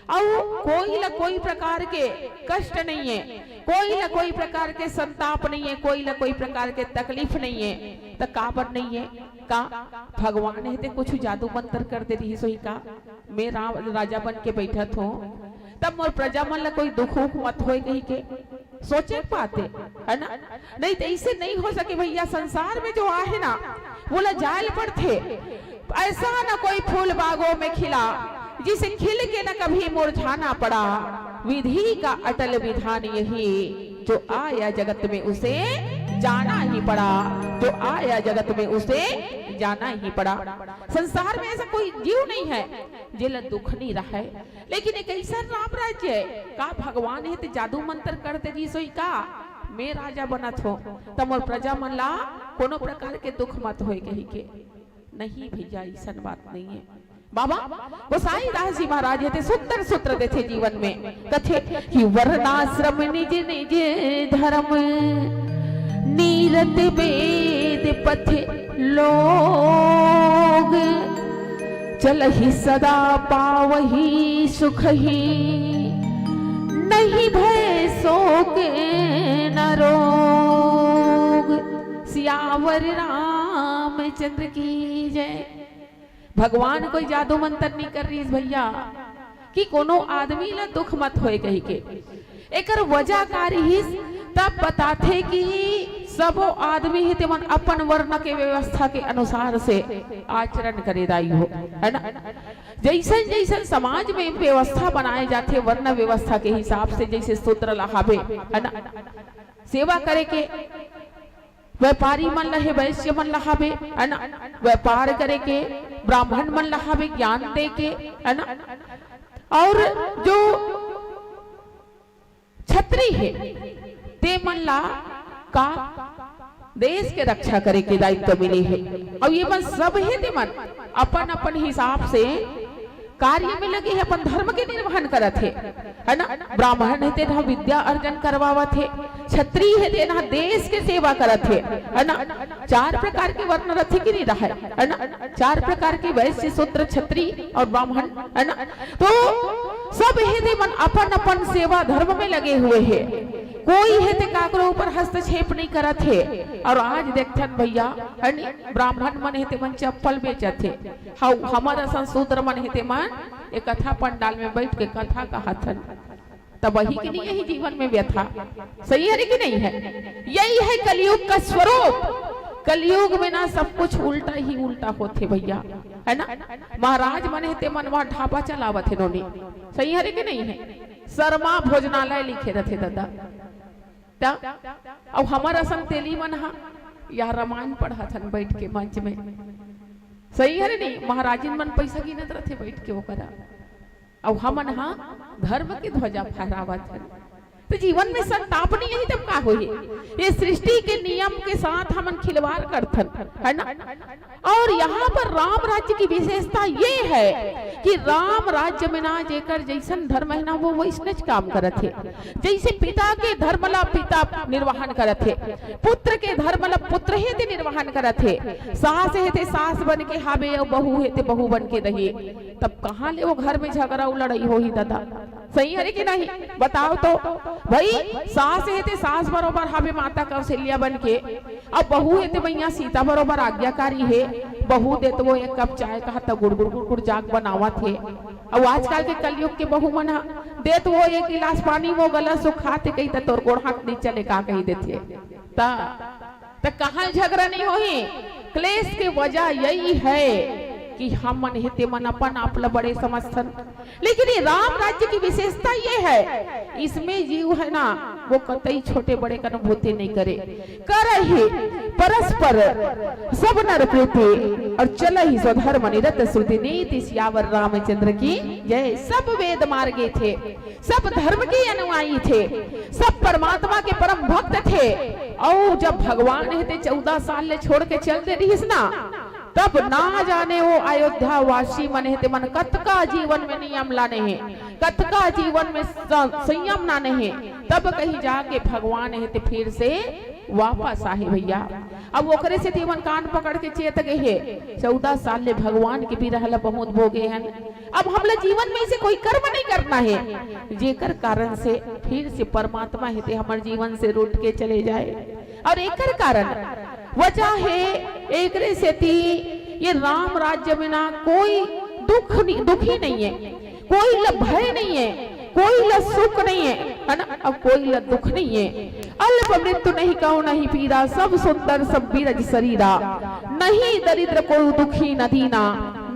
अउ कोई ला कोई प्रकार के कष्ट नहीं है, कोई ला कोई प्रकार के संताप नहीं है, कोई ला कोई प्रकार के तकलीफ नहीं है। त काबर नहीं है? का भगवान हे ते कुछ जादू मंत्र कर दे रही सोही का? मैं राम राजा बन के बैठत हों, तब मोर प्रजा मन ला कोई दुख उख मत होए कही के सोचे के बात हे, है ना? नहीं तो ऐसे नहीं हो सके भैया। संसार में जो आहे ना, वो ला जायल पड़थे। ऐसा ना कोई फूल बागों में खिला, जिसे खिल के न कभी मुरझाना पड़ा। विधि का अटल विधान यही, जो आया जगत में उसे जाना ही पड़ा, जो आया जगत में उसे जाना ही पड़ा। संसार में ऐसा कोई जीव नहीं है जेला दुख नहीं रहे, लेकिन एक ऐसा राम राज्य है का भगवान हे ते जादू मंत्र कर दे रही सोही का? मैं राजा बनत हों त मोर प्रजा मन ला कोनो प्रकार के दुख मत होए कही के। नहीं भैया, ऐसन बात नहीं है। बाबा गोसाई दास जी महाराज हे ते सुंदर सूत्र देथे जीवन में, कथे कि वर्णाश्रम निज निज धर्म, नीरत वेद पथ लोग, चलहि सदा पावहि सुखहि, नहीं भय शोक न रोग। सियावर रामचंद्र की जय। भगवान कोई जादू मंत्र नहीं कर रहिस भैया कि कोनो आदमी ला दुख मत होए कही के। एकर वजह का रहिस? तब बताथे कि सबो आदमी हे तेमन अपन वर्ण के व्यवस्था के अनुसार से आचरण करे दाई हो, है ना? जैसन जैसन समाज में व्यवस्था बनाए जाथे, वर्ण व्यवस्था के हिसाब से, जैसे शूद्र ला हाबे, है ना, सेवा करे के, व्यापारी मन ला हे, वैश्य मन ला हाबे, है ना, व्यापार करे के, ब्राह्मण मन ला हाबे, ज्ञान दे के, है ना, और जो छत्री हे, ते मन ला का देश के रक्षा करे के दायित्व मिले हे। अउ ये मन सब हे, ते मन अपन अपन हिसाब से कार्य में लगे हे, अपन धर्म के निर्वहन करत हे, है ना? ब्राह्मण हे, ते ह विद्या अर्जन करवावत हे, छत्री हे, ते ह देश के सेवा करत हे, है ना? चार प्रकार के वर्ण रथे कि नहीं रहय, है ना? चार प्रकार के वैश्य, शूद्र, छत्री और ब्राह्मण, है ना? तो सब हे ते मन अपन अपन सेवा धर्म में लगे हुए हे, कोई हे ते काकरो ऊपर हस्तक्षेप नहीं करत हे। और आज देखथन भैया, है नी, ब्राह्मण मन हे ते मन चप्पल बेचत हे, हउ हमर असन शूद्र मन हे ते मन ये कथा पंडाल में बैठ के कथा कहत हन। तब वही के नहीं यही जीवन में व्यथा। सही है कि नहीं है? यही है कलयुग का स्वरूप। कलयुग में ना सब कुछ उल्टा ही उल्टा होथे भैया, है ना? महाराज मन हे ते मन वहाँ ढाबा चलावत हे नोनी। सही है कि नहीं है? शर्मा भोजनालय लिखे रथे दादा। त अउ हमर असन तेली मन हा या रामायण पढ़त हन बैठ के मंच में। सही है नहीं? महाराजिन मन पैसा गिनत रथे बैठ के ओकरा। अउ हमन हा धर्म के ध्वजा फहरावत हन। तो जीवन में संताप नहीं है तब का होही? ये सृष्टि के नियम के साथ हमन खिलवाड़ करथन, है ना? और यहाँ पर राम राज्य की विशेषता ये है कि राम राज्य में ना जेकर जैसन धर्म है ना, वो वैसनेच काम करत हे। जैसे पिता के धर्म ला पिता निर्वहन करत हे, पुत्र के धर्म ला पुत्र हे ते निर्वहन करत हे, सास हे ते सास बन के हावे अउ बहू हे ते बहू बन के रहिए। तब कहाँ ले वो घर में झगड़ा अउ लड़ाई होही दादा? सही हरे कि नहीं? बताओ तो भाई, सास हे ते सास बरोबर हावे माता कौशल्या बन के, अब बहू हे ते मैया सीता बरोबर आज्ञाकारी हे। बहू दे तो वो एक कप चाय कहा त गुड़गुड़ गुड़गुड़ जाग बनावत हे। अब आजकल के कलयुग के बहू मन ह दे तो वो एक गिलास पानी, वो गला सुखाते कही त तोर गोड़ हाथ नहीं चले का कही देथे। त त कहाँ झगड़ा नहीं होही? क्लेश के वजह यही है कि हम मन हे ते मन अपन आप ला बड़े समझथन। लेकिन ये राम राज्य की विशेषता ये है, इसमें जीव है ना, वो कतई छोटे बड़े के अनुभूति नहीं करे। करही परस्पर सब नर प्रीति, और चलहि स्वधर्म निरत श्रुति नीति, सियावर रामचंद्र की जय। सब वेद मार्गी थे, सब धर्म के अनुयायी थे, सब परमात्मा के परम भक्त थे। अउ जब भगवान हे ते चौदह साल ले छोड़ के चल दे रिहिस ना, तब ना जाने वो अयोध्या वासी मन हे ते मन कतका जीवन में नियम लाने हे, कतका जीवन में स-, संयम लाने हे, तब कहीं जाके भगवान हे ते फिर से वापस आहे भैया। अब ओकरे सेती मन कान पकड़ के चेत गे हे, चौदह साल ले भगवान के बिरह ल बहुत भोगे हन। अब हमला जीवन में ऐसे कोई कर्म नहीं करना हे, जेकर कारण से फिर से परमात्मा हे ते हमर जीवन से रूठ के चले जाए। और एकर कारण वजह हे, एकरे सेती ये राम राज्य में ना कोई दुख नि-, दुखी नहीं है, कोई ल भय नहीं है, कोई ल सुख नहीं है, है ना? अब कोई ल दुख नहीं है। अल्प मृत्यु नहीं कहु नहीं पीरा, सब सुंदर सब बीरज शरीरा। नहीं दरिद्र को दुखी न दीना,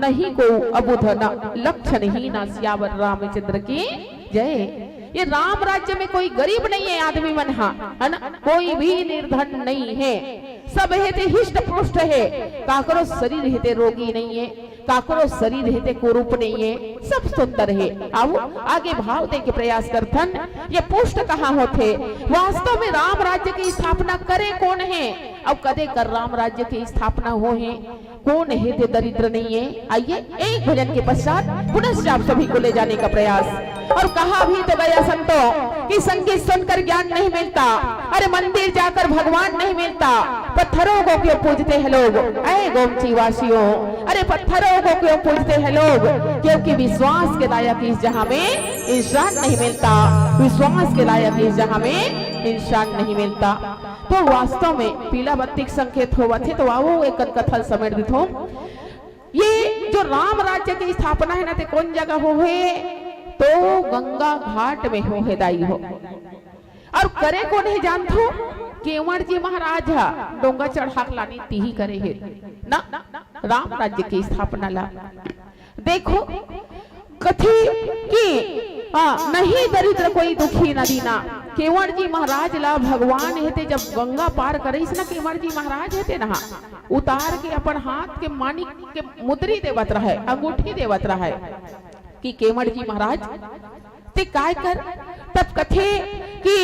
नहीं को अबुध न लक्षण हीना। सियावर रामचंद्र की जय। ये राम राज्य में कोई गरीब नहीं है आदमी मन हा, है ना? कोई भी निर्धन नहीं है, सब हे ते हिष्ट पुष्ट है, काकरो शरीर हे ते रोगी नहीं है, काकरो शरीर हे ते कुरूप नहीं है, सब सुंदर है। आओ आगे भाव दे के प्रयास करथन। ये पुष्ट कहाँ होथे? वास्तव में राम राज्य की स्थापना करे कोन हे? अब कदे कर राम राज्य की स्थापना हो हे? कोन हे ते दरिद्र नहीं है? आइए, एक भजन के पश्चात पुनश्च आप सभी को ले जाने का प्रयास। और कहा भी तो गया संतों कि संगीत सुनकर ज्ञान नहीं मिलता, अरे मंदिर जाकर भगवान नहीं मिलता। पत्थरों को क्यों पूजते हैं लोग, ऐ गोमची वासियों? अरे पत्थरों को क्यों पूजते हैं लोग? क्योंकि विश्वास के लायक इस जहां में इंसान नहीं मिलता, विश्वास के लायक इस जहां में इंसान नहीं मिलता। तो वास्तव में पीला बत्ती के संकेत होवत हे, तो आओ एक कन कथा ल समेट देथों। ये जो राम राज्य के स्थापना हे ना, ते कोन जगह होहे? तो गंगा घाट में होहे दाई हो। और करे कोन हे जानथो? केवट जी महाराज हा डोंगा चढ़ा के लानी तिही करे हे ना, राम राज्य के स्थापना ला। देखो, कथे कि, आ, नहीं दरिद्र कोई दुखी न दीना। केवट जी महाराज ला भगवान हे ते जब गंगा पार करिस ना, केवट जी महाराज हे ते ना, उतार के अपन हाथ के मानिक के मुद्री देवत रहे, अंगूठी देवत रहे कि केवट जी महाराज ते काय कर। तब कथे कि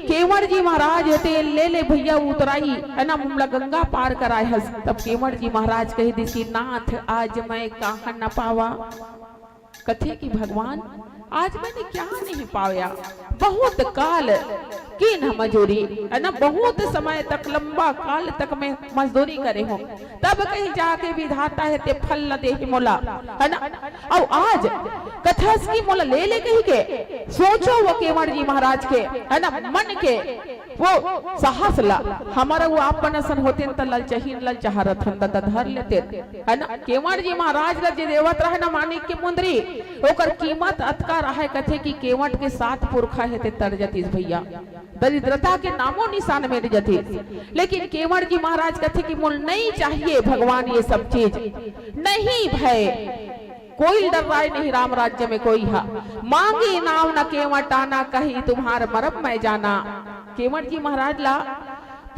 केवट जी महाराज हे ते ले ले भैया उतराई, है ना, हमला गंगा पार कराए हस। तब केवट जी महाराज कहि दिस कि नाथ, आज मैं कहाँ न पावा। कथे कि भगवान, आज मैंने क्या नहीं पाया, बहुत काल कीन्ह मजूरी, है ना, बहुत समय तक, लंबा काल तक मैं मजदूरी करे हूँ, तब कहीं जाके विधाता हे ते फल न देहि मोला, है ना। अउ आज कथस कि मोला ले ले कहि के, सोचो वो केवट जी महाराज के, है ना, मन के वो साहस ला। हमर अउ आप मन असन होतेन त ललचहीन, ललचहा रथन, त धर लेतेन, है ना। केवट जी महाराज ला जे देवत रहे ना मानिक के मुंदरी, ओकर कीमत अतका रहे, कथे कि केवट के सात पुरखा हे ते तर जतिस भैया, दरिद्रता के नामो निशान मिट जतिस। लेकिन केवट जी महाराज कथे कि मोल नहीं चाहिए भगवान ये सब चीज, नहीं भय, कोई डर्राय नहीं राम राज्य में कोई हा। मांगी नाव न केवट आना, कही तुम्हार मरम मैं जाना। केवट जी महाराज ला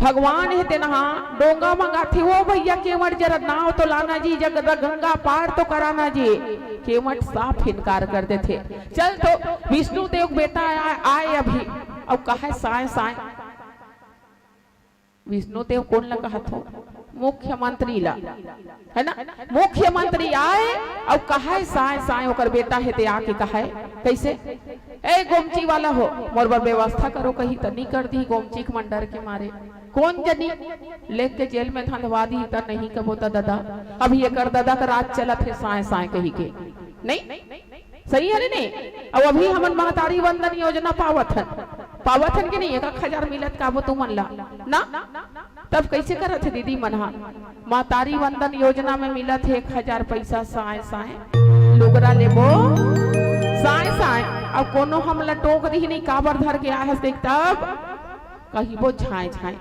भगवान हे तेनहा डोंगा मंगाथे, "ओ भैया केवट, जरा नाव तो लाना जी, जग र-, गंगा पार तो कराना जी।" केवट साफ इनकार कर देथे। चल तो विष्णु देव के बेटा आय, आय अभी, अउ कहय साय साय। विष्णु देव कोन ला कहत हो? मुख्यमंत्री ला, है ना? मुख्यमंत्री आय अउ कहय साय साय, ओकर बेटा हे ते आके कहय, कइसे? "ए गोमची वाला हो, मोर बर व्यवस्था करो," कही त नी कर दी गोमची के मन डर के मारे। कोन जनी लेके जेल में धंधवा दी त नहीं कबो त ददा, अभी एकर ददा का राज चलत हे साय साय कही के। नहीं? सही हे रे नहीं? अउ अभी हमन महतारी वंदन योजना पावत हन, पावत हन कि नहीं? एक एक हजार मिलत काबो तुमन ला ना? तब कइसे करत हे दीदी मन हा? महतारी वंदन योजना में मिलत हे एक हजार पैसा साय साय, लुगरा लेबो साय साय। अउ कोनो हमला टोक दिही नहीं, काबर धर के आए हस देख, तब कहिबो झाय झाय।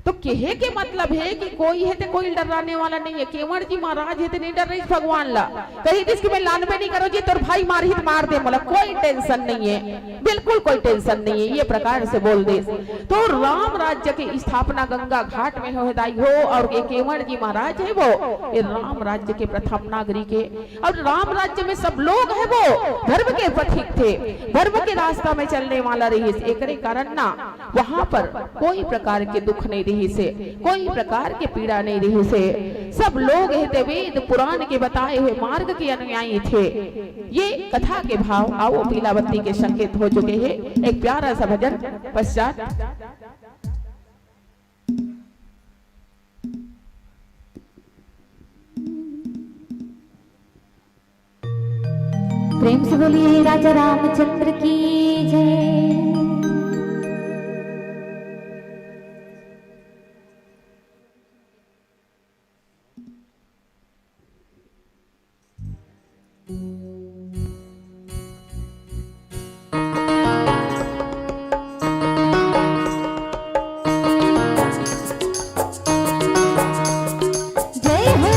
तो केहे के मतलब हे कि कोई हे ते कोई डर्राने वाला नहीं हे। केवंड़ जी महाराज हे ते नहीं डर्राइस भगवान ला। कहिस कि मैं लानबे नहीं करों जी, तोर भाई मारही त मार दे मोला, कोई tension नहीं हे, बिल्कुल कोई tension नहीं हे, ये प्रकार से बोल दे। तो राम राज्य के स्थापना गंगा घाट में होहे दाई हो, अउ ये केवंड़ जी महाराज हे वो, ये राम राज्य के प्रथम नागरिक हे। अउ राम राज्य में सब लोग हे वो धर्म के पथिक थे, धर्म के रास्ता में चलने वाला रहिस। एकरे कारण ना वहाँ पर कोई प्रकार के दुख नहीं रहिस हे, कोई प्रकार के पीड़ा नहीं रहिस हे। सब लोग हे ते वेद पुराण के बताए हुए मार्ग के अनुयायी थे। ये कथा के भाव आवो पीलावती के संकेत हो चुके हे। एक प्यारा सा भजन पश्चात। प्रेम से बोलिए राजा रामचंद्र की जय। जय हो।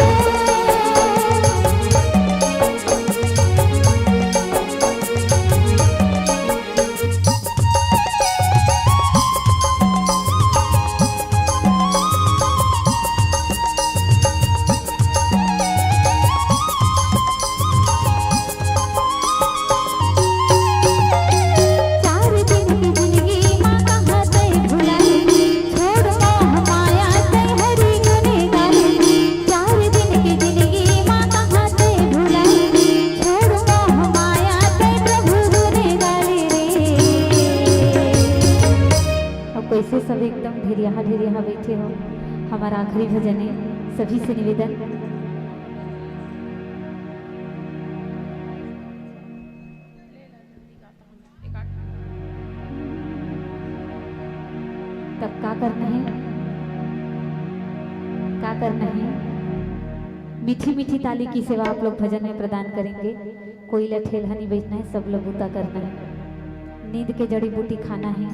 चार दिन की जिंदगी मा कहाँ तैं भुलाए, छोड़ मोह माया तैं हरि गुण गाए। चार दिन की जिंदगी मा कहाँ तैं भुलाए, छोड़ मोह माया तैं प्रभु गुण गाए रे। अब कैसे सब एकदम ढेरिया ढेरिया बैठे हो। हमारा आखिरी भजन है, सभी से निवेदन। तब का करना है, का करना है? मीठी मीठी ताली की सेवा आप लोग भजन में प्रदान करेंगे। कोई ला ठेलहा नहीं बैठना है, सब लोग बूता करना है। नींद के जड़ी बूटी खाना है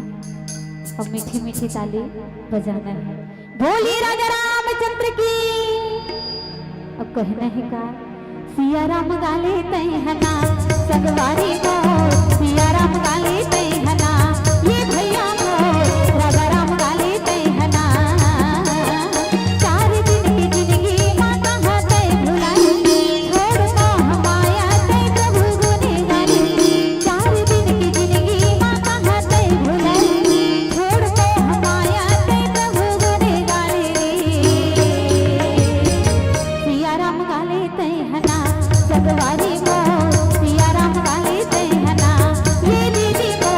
और मीठी मीठी ताली बजाना है। बोलिए राजा रामचंद्र की। अब कहना है का? सिया राम गाले तैं हना, संगवारी मोर, सिया राम गाले तैं हना, ये भैया मोर, राजा राम गाले तैं हना। चार दिन की जिंदगी मा कहाँ तैं भुलाए, छोड़ मोह माया तैं प्रभु गुण गाए। चार दिन की जिंदगी मा कहाँ तैं भुलाए, छोड़ मोह माया तैं प्रभु गुण गाए। सिया राम गाले तैं हना, संगवारी मोर, सिया राम गाले तैं हना, ये दीदी मोर।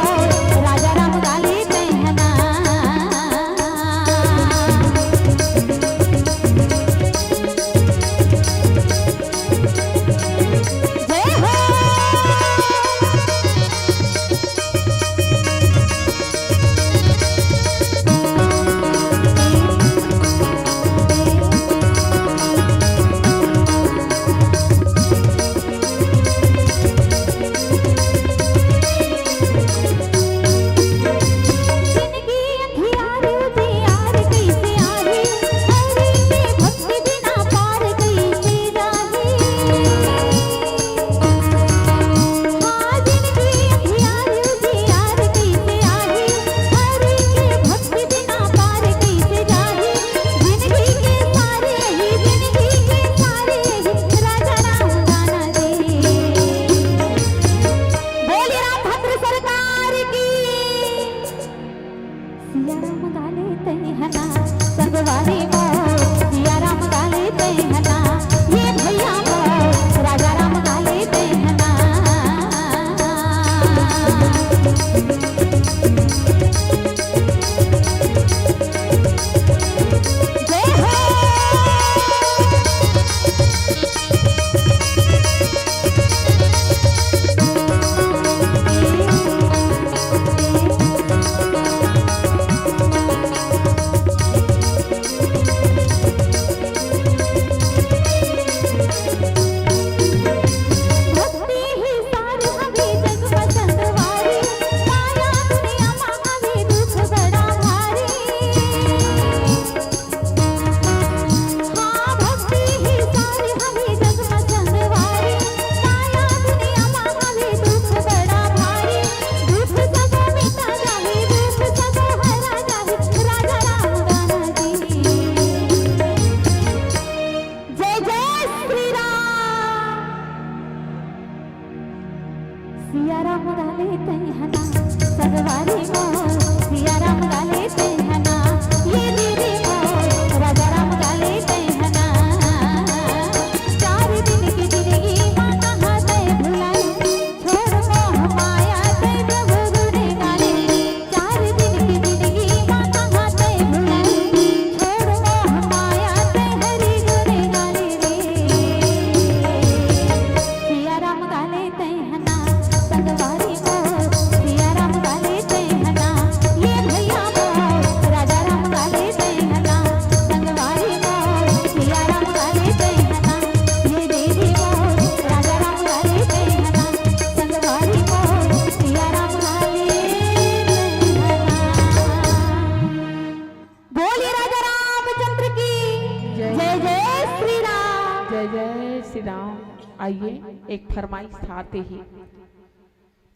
श्री राम, आइए, एक फरमाइश था ते ही,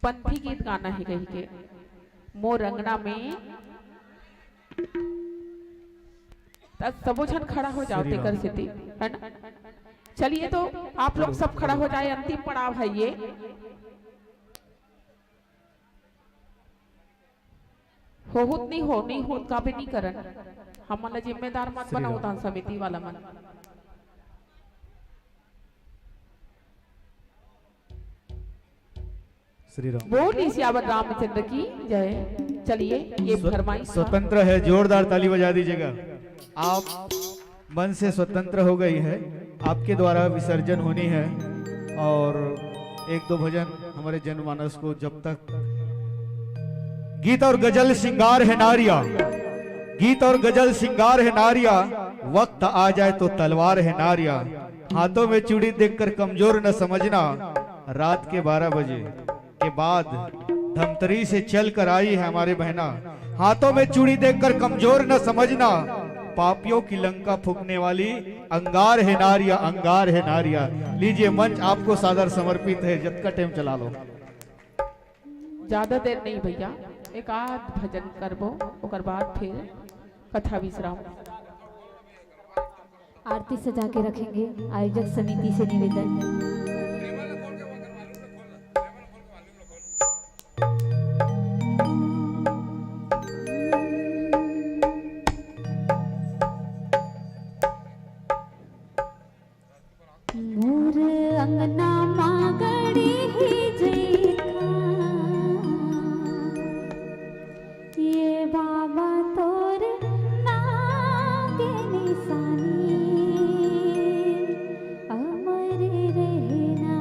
पंथी गीत गाना हे कहिके, मोर अंगना में, त सबो झन खड़ा हो जाओ तेकर सेती, है ना? चलिए, तो आप लोग सब खड़ा हो जाए, अंतिम पड़ाव है ये। होत नहीं हो, नहीं होत काबे नहीं करन, हमन ला जिम्मेदार मत बनाओ दान समिति वाला मन। श्री राम। बोल सियावर रामचंद्र की जय। चलिए, ये स्व-, फरमाइश था। स्वतंत्र है, जोरदार ताली बजा दीजिएगा। आप मन से स्वतंत्र हो गई है, आपके द्वारा विसर्जन होनी है। और एक दो भजन हमारे जनमानस को जब तक गीत और गजल श्रृंगार है नारिया, गीत और गजल श्रृंगार है नारिया, वक्त आ जाए तो तलवार है नारिया। हाथों में चूड़ी देखकर कमजोर न समझना, रात के बारह बजे के बाद धमतरी से चल कर आई है हमारे बहना। हाथों में चूड़ी देखकर कमजोर न समझना, पापियों की लंका फूकने वाली अंगार है नारिया, अंगार है नारिया। लीजिए, मंच आपको सादर समर्पित है, जतका टाइम चला लो। ज्यादा देर नहीं भैया, एक आध भजन करबो, ओकर बाद फिर कथा विश्राम। आरती सजा के रखेंगे, आयोजक समिति से निवेदन। मोर अंगना मागड़ी ही जैठा, ये बाबा तोर नाम के निशानी अमर रहना।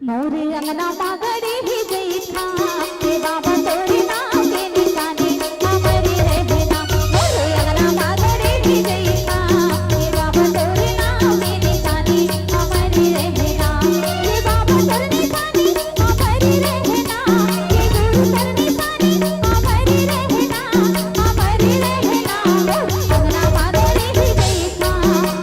मोर अंगना मागड़ी ही जैठा, ये बाबा तोर नाम के निशानी अमर रहना। मोर अंगना मागड़ी ही जैठा, ये बाबा तोर नाम के निशानी अमर रहना। ये बाबा तोर निशानी अमर रहना, ये गुरु तोर निशानी अमर रहना, अमर रहना। मोर अंगना मागड़ी ही जैठा,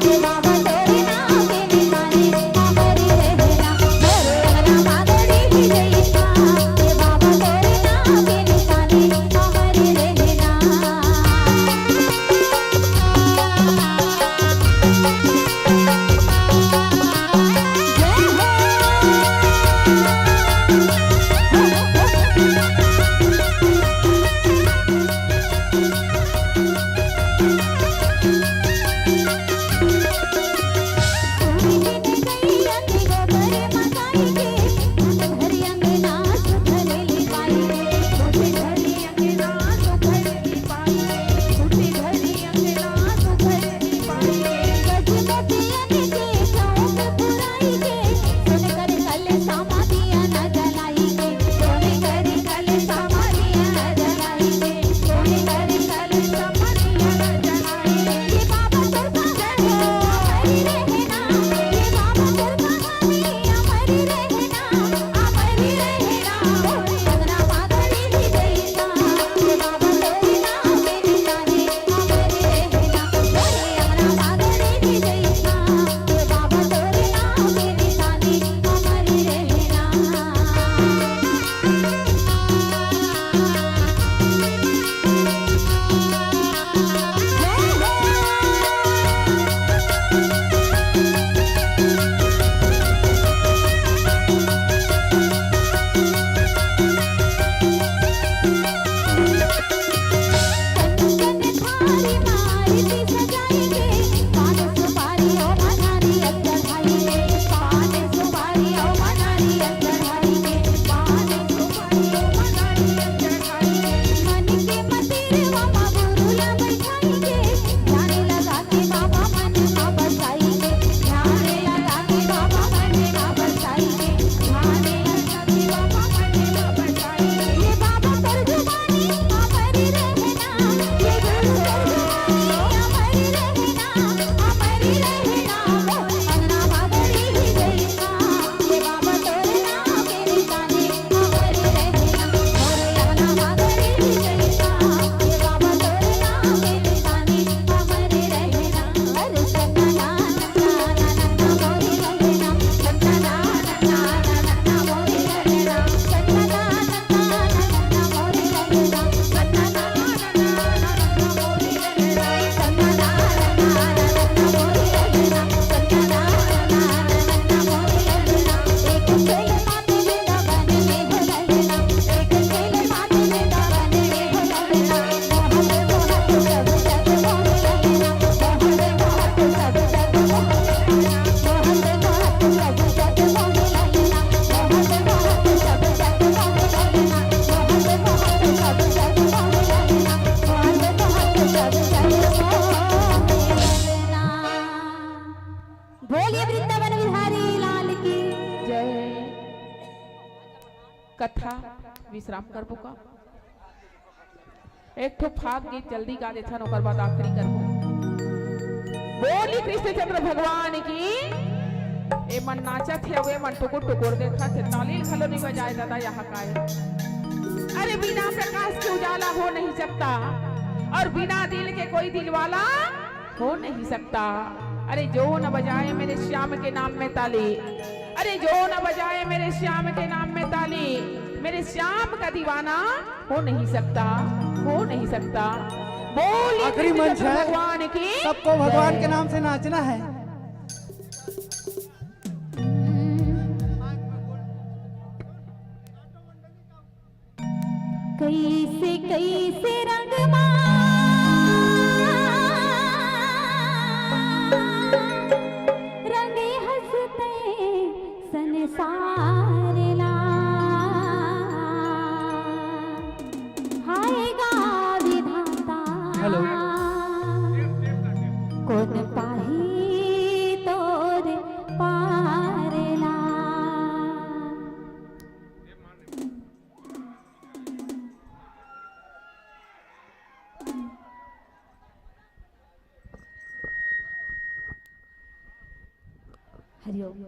ये बाबा तोर नाम के निशानी अमर रहना। मोर अंगना मागड़ी ही जैठा, कथा विश्राम करबो का? एक ठो फाग गीत जल्दी गा देथन, ओकर बाद आखिरी करबो। बोली कृष्णचंद्र भगवान की। ए मन नाचत हे, ए मन टुकुर टुकुर देखत हे, ताली घलो नहीं बजाए दादा, यहाँ का हे। अरे बिना प्रकाश के उजाला हो नहीं सकता, और बिना दिल के कोई दिल वाला हो नहीं सकता। अरे जो न बजाए मेरे श्याम के नाम में ताली, अरे जो न बजाए मेरे श्याम के नाम में ताली, मेरे श्याम का दीवाना हो नहीं सकता, हो नहीं सकता। बोलिए आखिरी कृष्ण मंच है, भगवान की सबको भगवान जय। के नाम से नाचना है। कैसे कैसे रंग मा रंगे हंसते संसार ला। हाय गा विधाता, हेलो। कौन पाही तोर पार ला। हरिओम।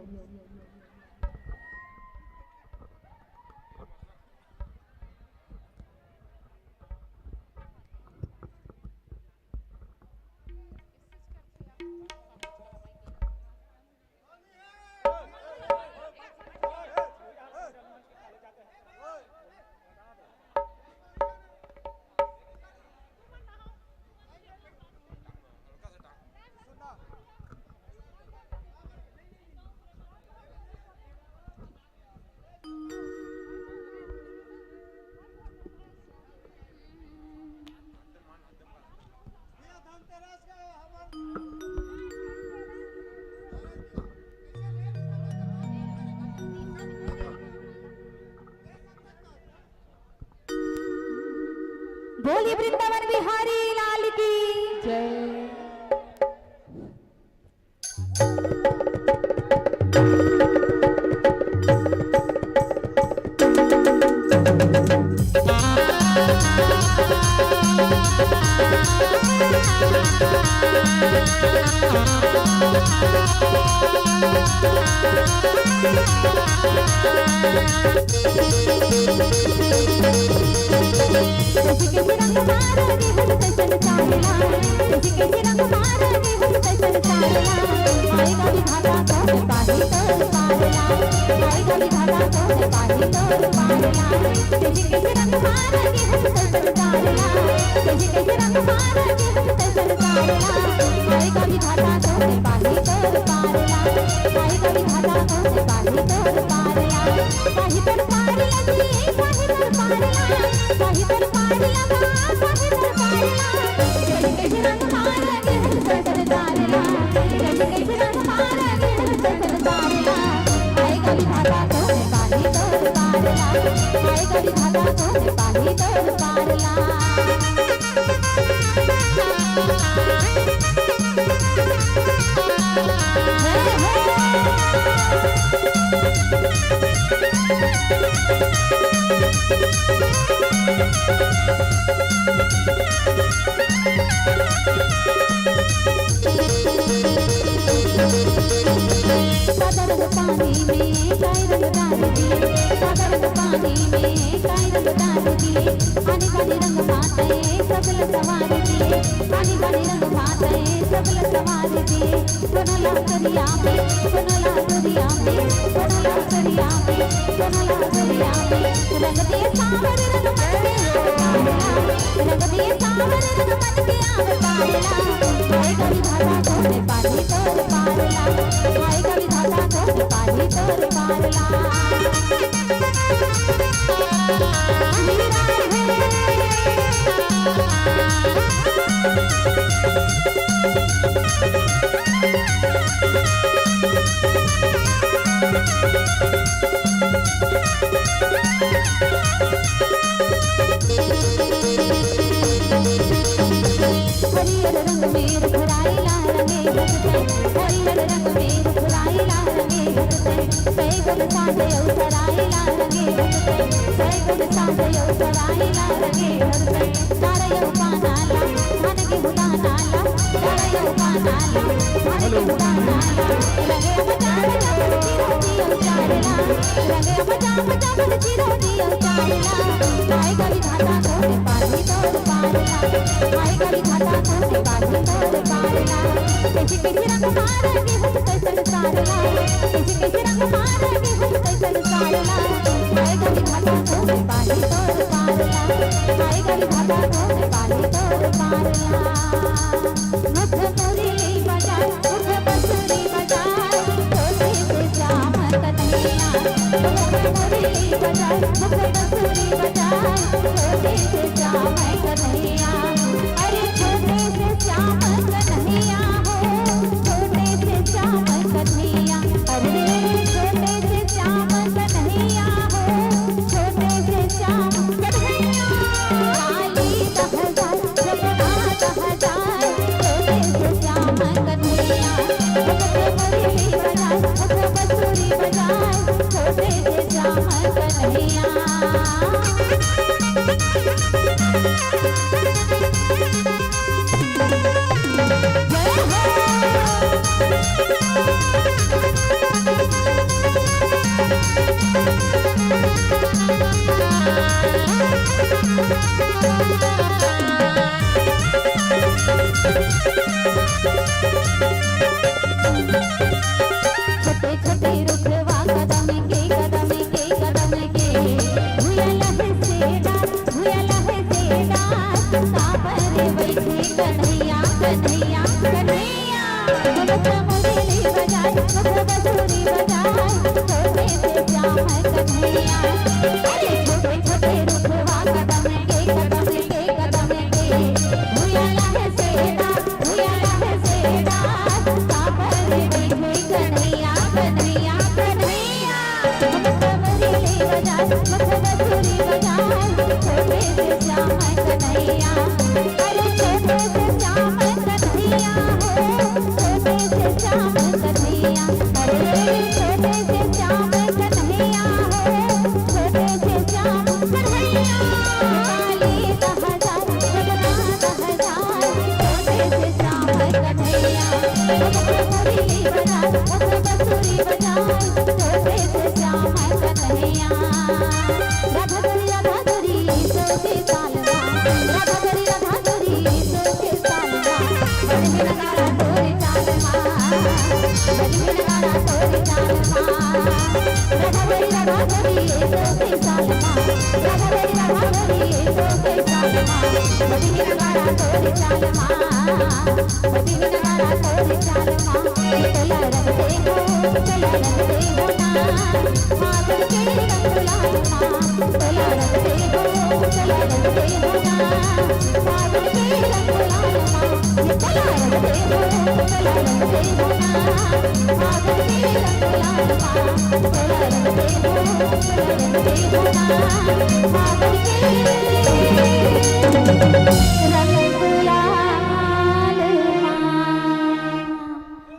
बोलिए वृंदावन बिहारी लाल की जय।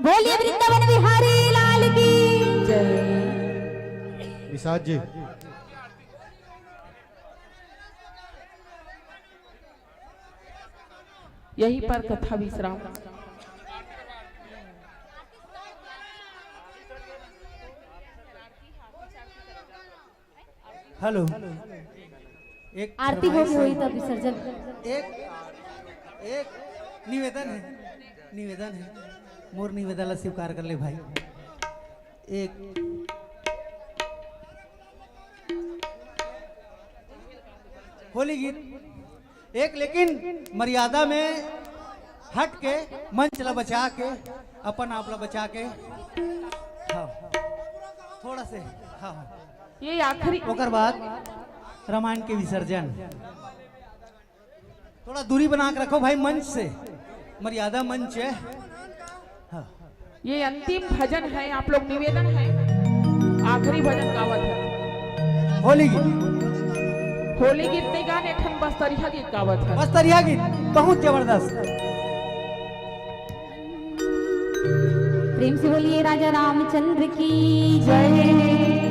बोलिए वृंदावन बिहारी लाल की। जय। निषाद जी, यहीं पर कथा विश्राम। हेलो, एक आरती हो गई, होई तब विसर्जन। एक एक निवेदन है, निवेदन है, मोर निवेदन ला स्वीकार कर ले भाई। एक होली गीत, एक लेकिन मर्यादा में हट के, मंच ला बचा के, अपन आप ला बचा के, हाँ, थोड़ा से, हाँ, हाँ। ये आखिरी। ओकर बाद रामायण के विसर्जन। थोड़ा दूरी बना के रखो भाई मंच से, मर्यादा मंच है। हाँ। ये अंतिम भजन है, आप लोग निवेदन है, आखिरी भजन गावत है। होली गीत। होली गीत नहीं गाने, एखन बस्तरिया गीत गावत है। बस्तरिया गीत बहुत जबरदस्त। प्रेम से बोलिए राजा रामचंद्र की जय।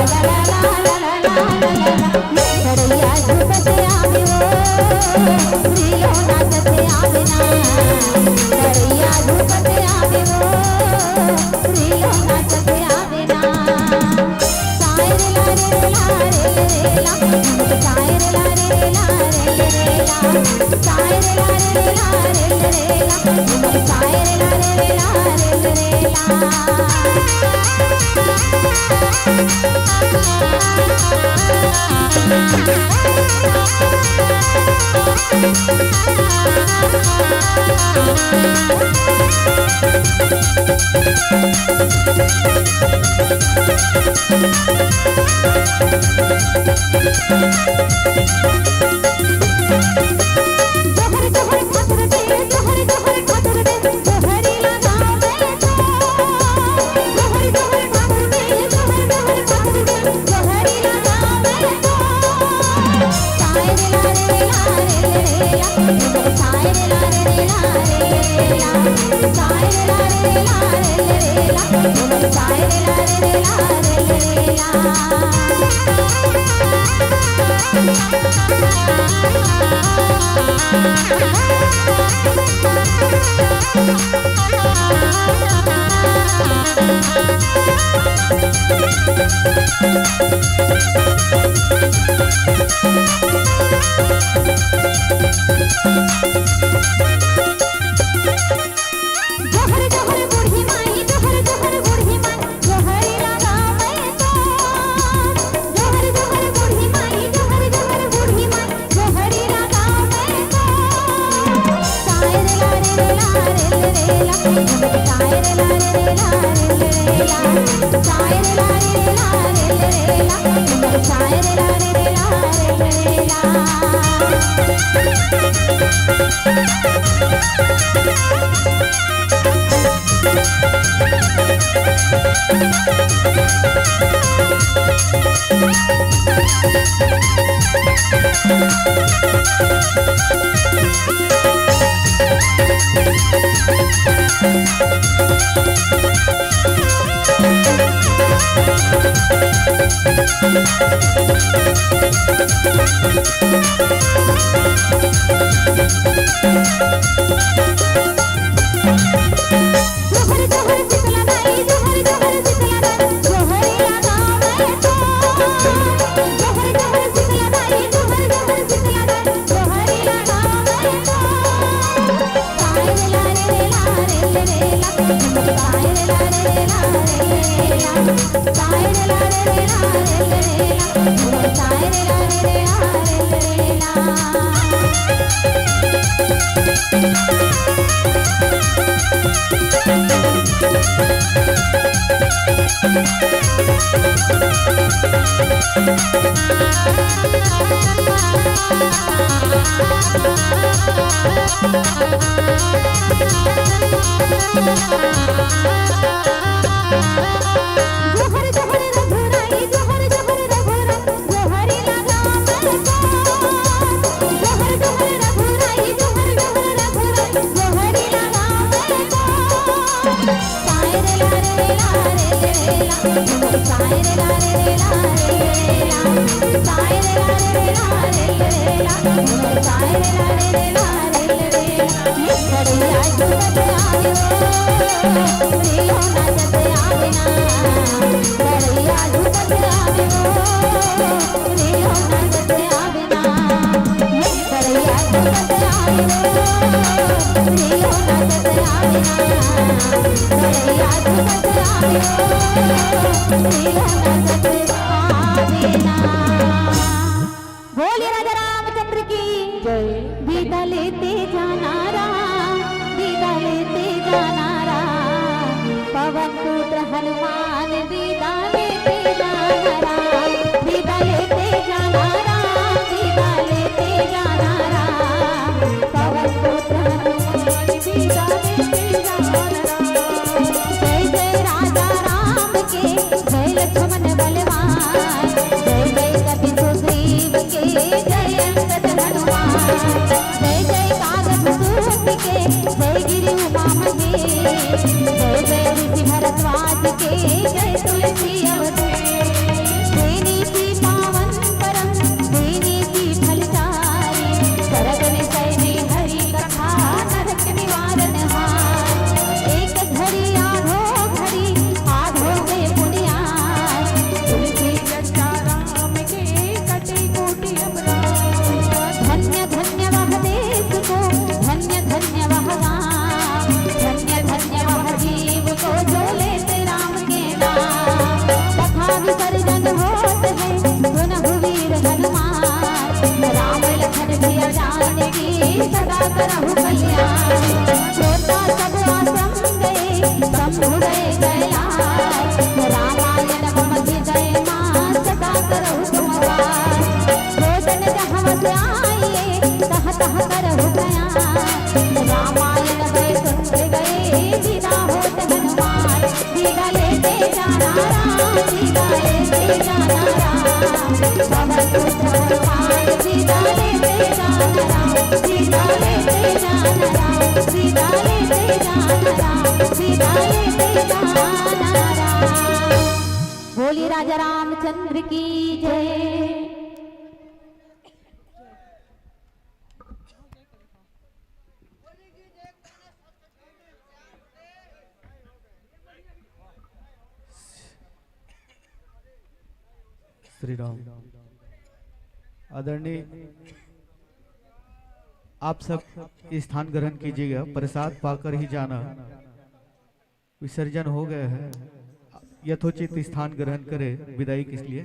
बोलिए राजा रामचंद्र की जय। विदा लेते जाना राम, विदा लेते जाना राम, पवन पुत्र हनुमान विदा लेते जाना राम, विदा लेते जाना राम, विदा लेते जाना राम, पवन पुत्र हनुमान विदा लेते जाना राम। जय जय राजा राम के, जय लक्ष्मण बलवान, जय जय कपि सुग्रीव के, जय अंगद हनुमान। करहु कल्याण। छोटा सब आश्रम गए, शंभु गए कैलाश। रामायण मम हृदय माँ सदा करहु तुम वास। भोजन जहवत आए, तह तह करहु कयास। रामायण बैकुंठ गए, बिना होत हनुमान। सीता लेते जाना राम, सीता लेते जाना राम। पवन पुत्र हनुमान, सीता लेते जाना राम, सीता लेते जाना राम, सीता लेते जाना राम, सीता लेते जाना राम। बोलिए राजा रामचंद्र की जय। श्री राम। आदरणीय, आप सब स्थान ग्रहण कीजिएगा, प्रसाद पाकर ही जाना। विसर्जन हो गया है, यथोचित स्थान ग्रहण करें विदाई के लिए।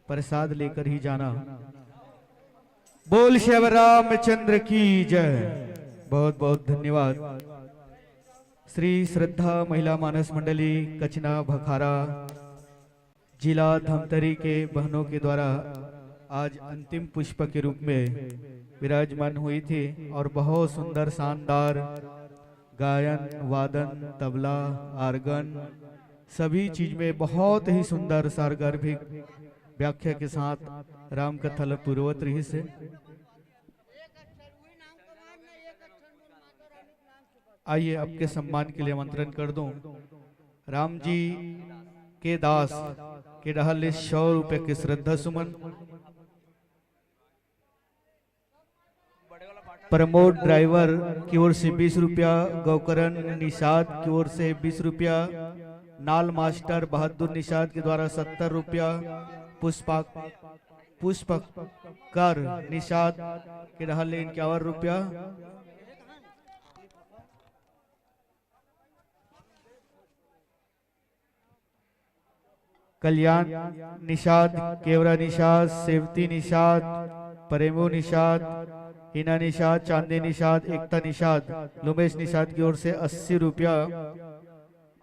प्रसाद लेकर ही जाना। बोल श्री रामचंद्र की जय। बहुत बहुत धन्यवाद। श्री श्रद्धा महिला मानस मंडली कचना भखारा, जिला धमतरी के बहनों के द्वारा आज अंतिम पुष्प के रूप में विराजमान हुई थी और बहुत सुंदर, शानदार गायन, वादन, तबला, आर्गन, सभी चीज में बहुत ही सुंदर सारगर्भिक व्याख्या के साथ राम कथा ल पूर्वत रहिस हे। आइए, आपके सम्मान के लिए आमंत्रण कर दूं राम जी के दास के डहार ले सौ रुपए के श्रद्धा सुमन। प्रमोद ड्राइवर की ओर से बीस रुपया, गोकरण निषाद की ओर से बीस रुपया, नाल मास्टर बहादुर निषाद के द्वारा सत्तर रुपया, पुष्पा पुष्पकर निषाद के डहार ले इक्यावन रुपया। कल्याण निषाद, केवरा निषाद, सेवती निषाद, प्रेमू निषाद, हिना निषाद, चांदनी निषाद, एकता निषाद, लुमेश निषाद की ओर से अस्सी रुपया,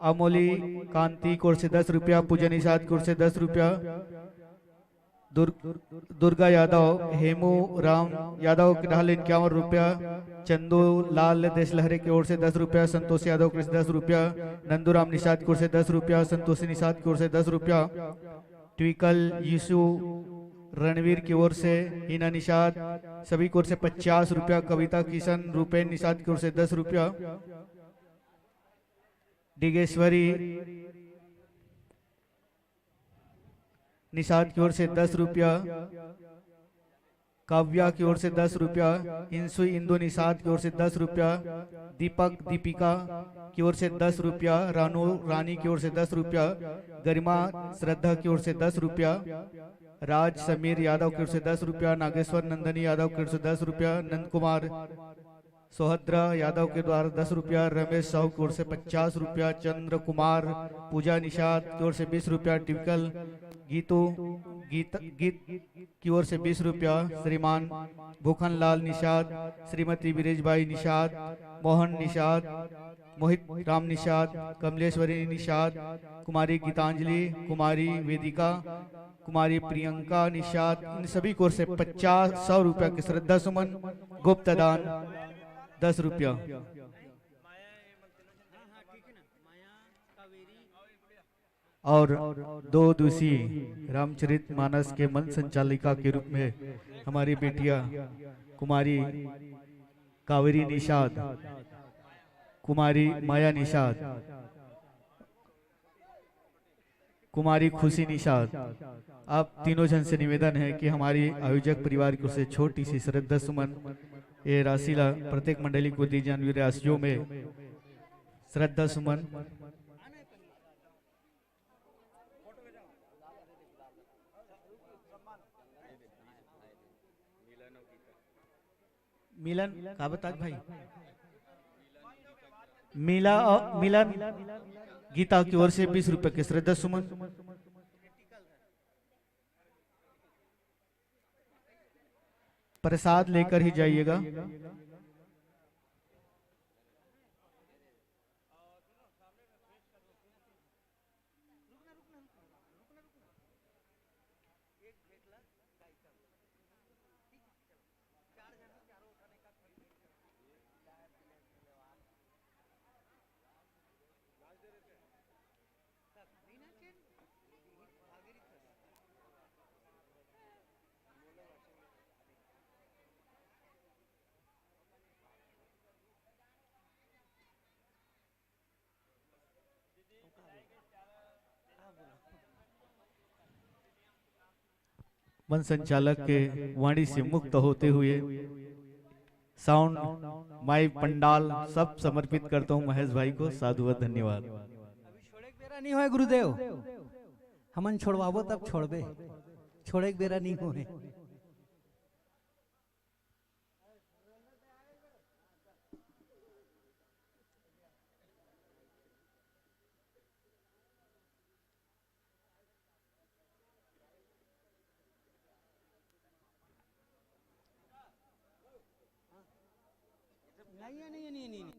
अमोली कांति की ओर से दस रुपया, पूजा निषाद की ओर से दस रुपया, दुर-, दुर्गा यादव, हेमू राम यादव के डहार ले इक्यावन रुपया, चंदू लाल देशलहरे की ओर से दस रुपया, संतोष यादव की ओर से दस रुपया, नंदू राम निषाद की ओर से दस रुपया, संतोषी निषाद की ओर से दस रुपया, ट्विकल यीशु रणवीर की ओर से, हिना निषाद, सभी की ओर से पचास रुपया, कविता किशन रूपेन निषाद की ओर से दस रुपया, डिगेश्वरी निषाद की ओर से दस रुपया, काव्या की ओर से दस रुपया, इंसु इंदु निषाद की ओर से दस रुपया, दीपक दीपिका की ओर से दस रुपया, रानू रानी की ओर से दस रुपया, गरिमा श्रद्धा की ओर से दस रुपया, राज समीर यादव की ओर से दस रुपया, नागेश्वर नंदनी यादव की ओर से दस रुपया, नंद कुमार सोहद्रा यादव के द्वारा दस रुपया, रमेश साहू की ओर से पचास रुपया, चंद्र कुमार पूजा निषाद की ओर से बीस रुपया, टिविकल गीतू गीत गीत की ओर से बीस रुपया, श्रीमान भूखनलाल निषाद, श्रीमती बिरेजबाई निषाद, मोहन निषाद, मोहित राम निषाद, कमलेश्वरी निषाद, कुमारी गीतांजलि, कुमारी वेदिका, कुमारी प्रियंका निषाद, इन सभी की ओर से पचास, सौ रुपया के श्रद्धा सुमन, गुप्त दान दस रुपया। और दो दिवसीय रामचरित मानस के मंच संचालिका के रूप में हमारी बेटिया कुमारी कावेरी निषाद, कुमारी माया निषाद, कुमारी खुशी निषाद, आप तीनों जन से निवेदन है कि हमारी आयोजक परिवार की ओर से छोटी सी श्रद्धा सुमन, ये राशि ला प्रत्येक मंडली को दी जाने वाली राशियों में श्रद्धा सुमन। मिलन का बतात भाई, मिला और मिलन गीता की ओर से बीस रुपए के श्रद्धा सुमन। प्रसाद लेकर ही जाइएगा। मंच संचालक के वाणी से मुक्त होते हुए साउंड, माइक, पंडाल सब समर्पित करता हूँ महेश भाई को। साधुवाद, धन्यवाद। अभी छोड़े के बेरा नहीं होए गुरुदेव, हमन छोड़वाबो तब छोड़बे, छोड़े के बेरा नहीं होए। नहीं है, नहीं है, नहीं, नहीं, नहीं।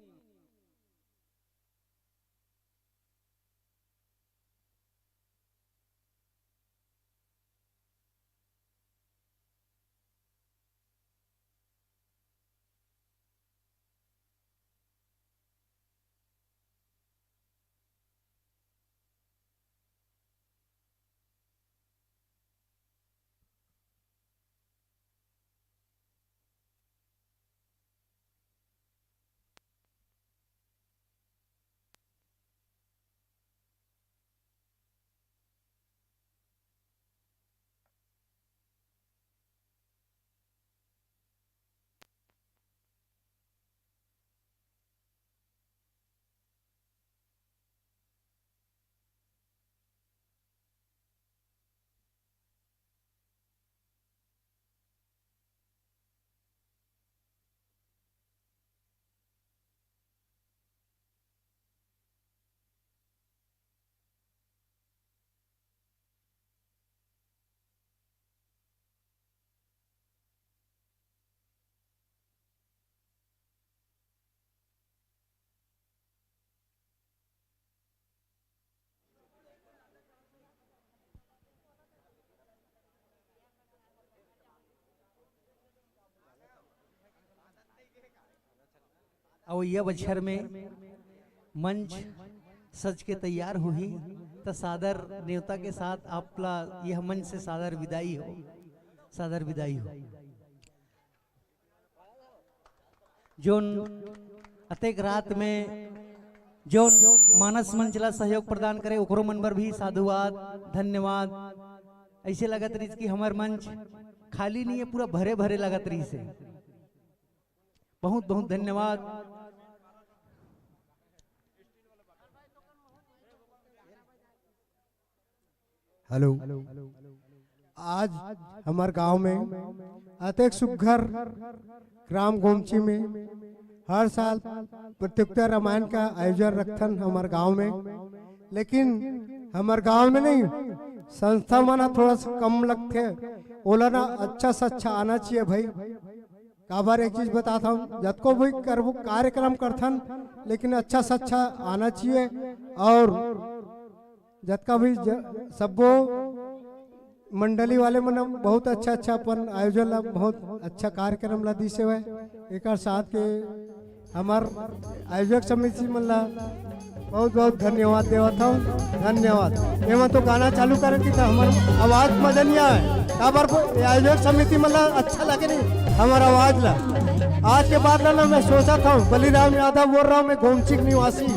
अउ यह बछर में मंच सज के तैयार होही, त सादर नेवता के साथ आप ला यह मंच से सादर विदाई हो, सादर विदाई हो। जोन अतेक रात में जोन मानस मंच ला सहयोग प्रदान करे, ओकरो मन बर भी साधुवाद, धन्यवाद। ऐसे लगत रहिस कि हमर मंच खाली नहीं है, पूरा भरे भरे लगत रहिस हे। बहुत बहुत धन्यवाद। हेलो, आज हमर गांव में अतेक सुग्घर ग्राम गोमची में हर साल प्रतियोगिता रामायण का आयोजन रखथन हमर गांव में, लेकिन हमर गांव में नहीं, संस्था मन ह थोड़ा सा कम लगथे, ओला ना अच्छा से अच्छा आना चाहिए भाई। काबर एक चीज बताथंव, जतको भी करबो कार्यक्रम करथन, लेकिन अच्छा से अच्छा आना चाहिए। और जतका भी ज-, सब्बो मंडली वाले मन बहुत अच्छा अच्छा अपन आयोजन ला, बहुत अच्छा कार्यक्रम ला दिसे हवय। एकर साथ के हमर आयोजक समिति मन ला बहुत बहुत धन्यवाद देवत हंव। धन्यवाद। एमा तो गाना चालू करन कि त हमर आवाज मजा नहीं आए, काबर को ये आयोजक समिति मन ला अच्छा लगे नहीं हमर आवाज ला। आज के बाद ला ना मैं सोचत हंव, बलिराम यादव बोल रहा हूँ, मैं गोमची के निवासी।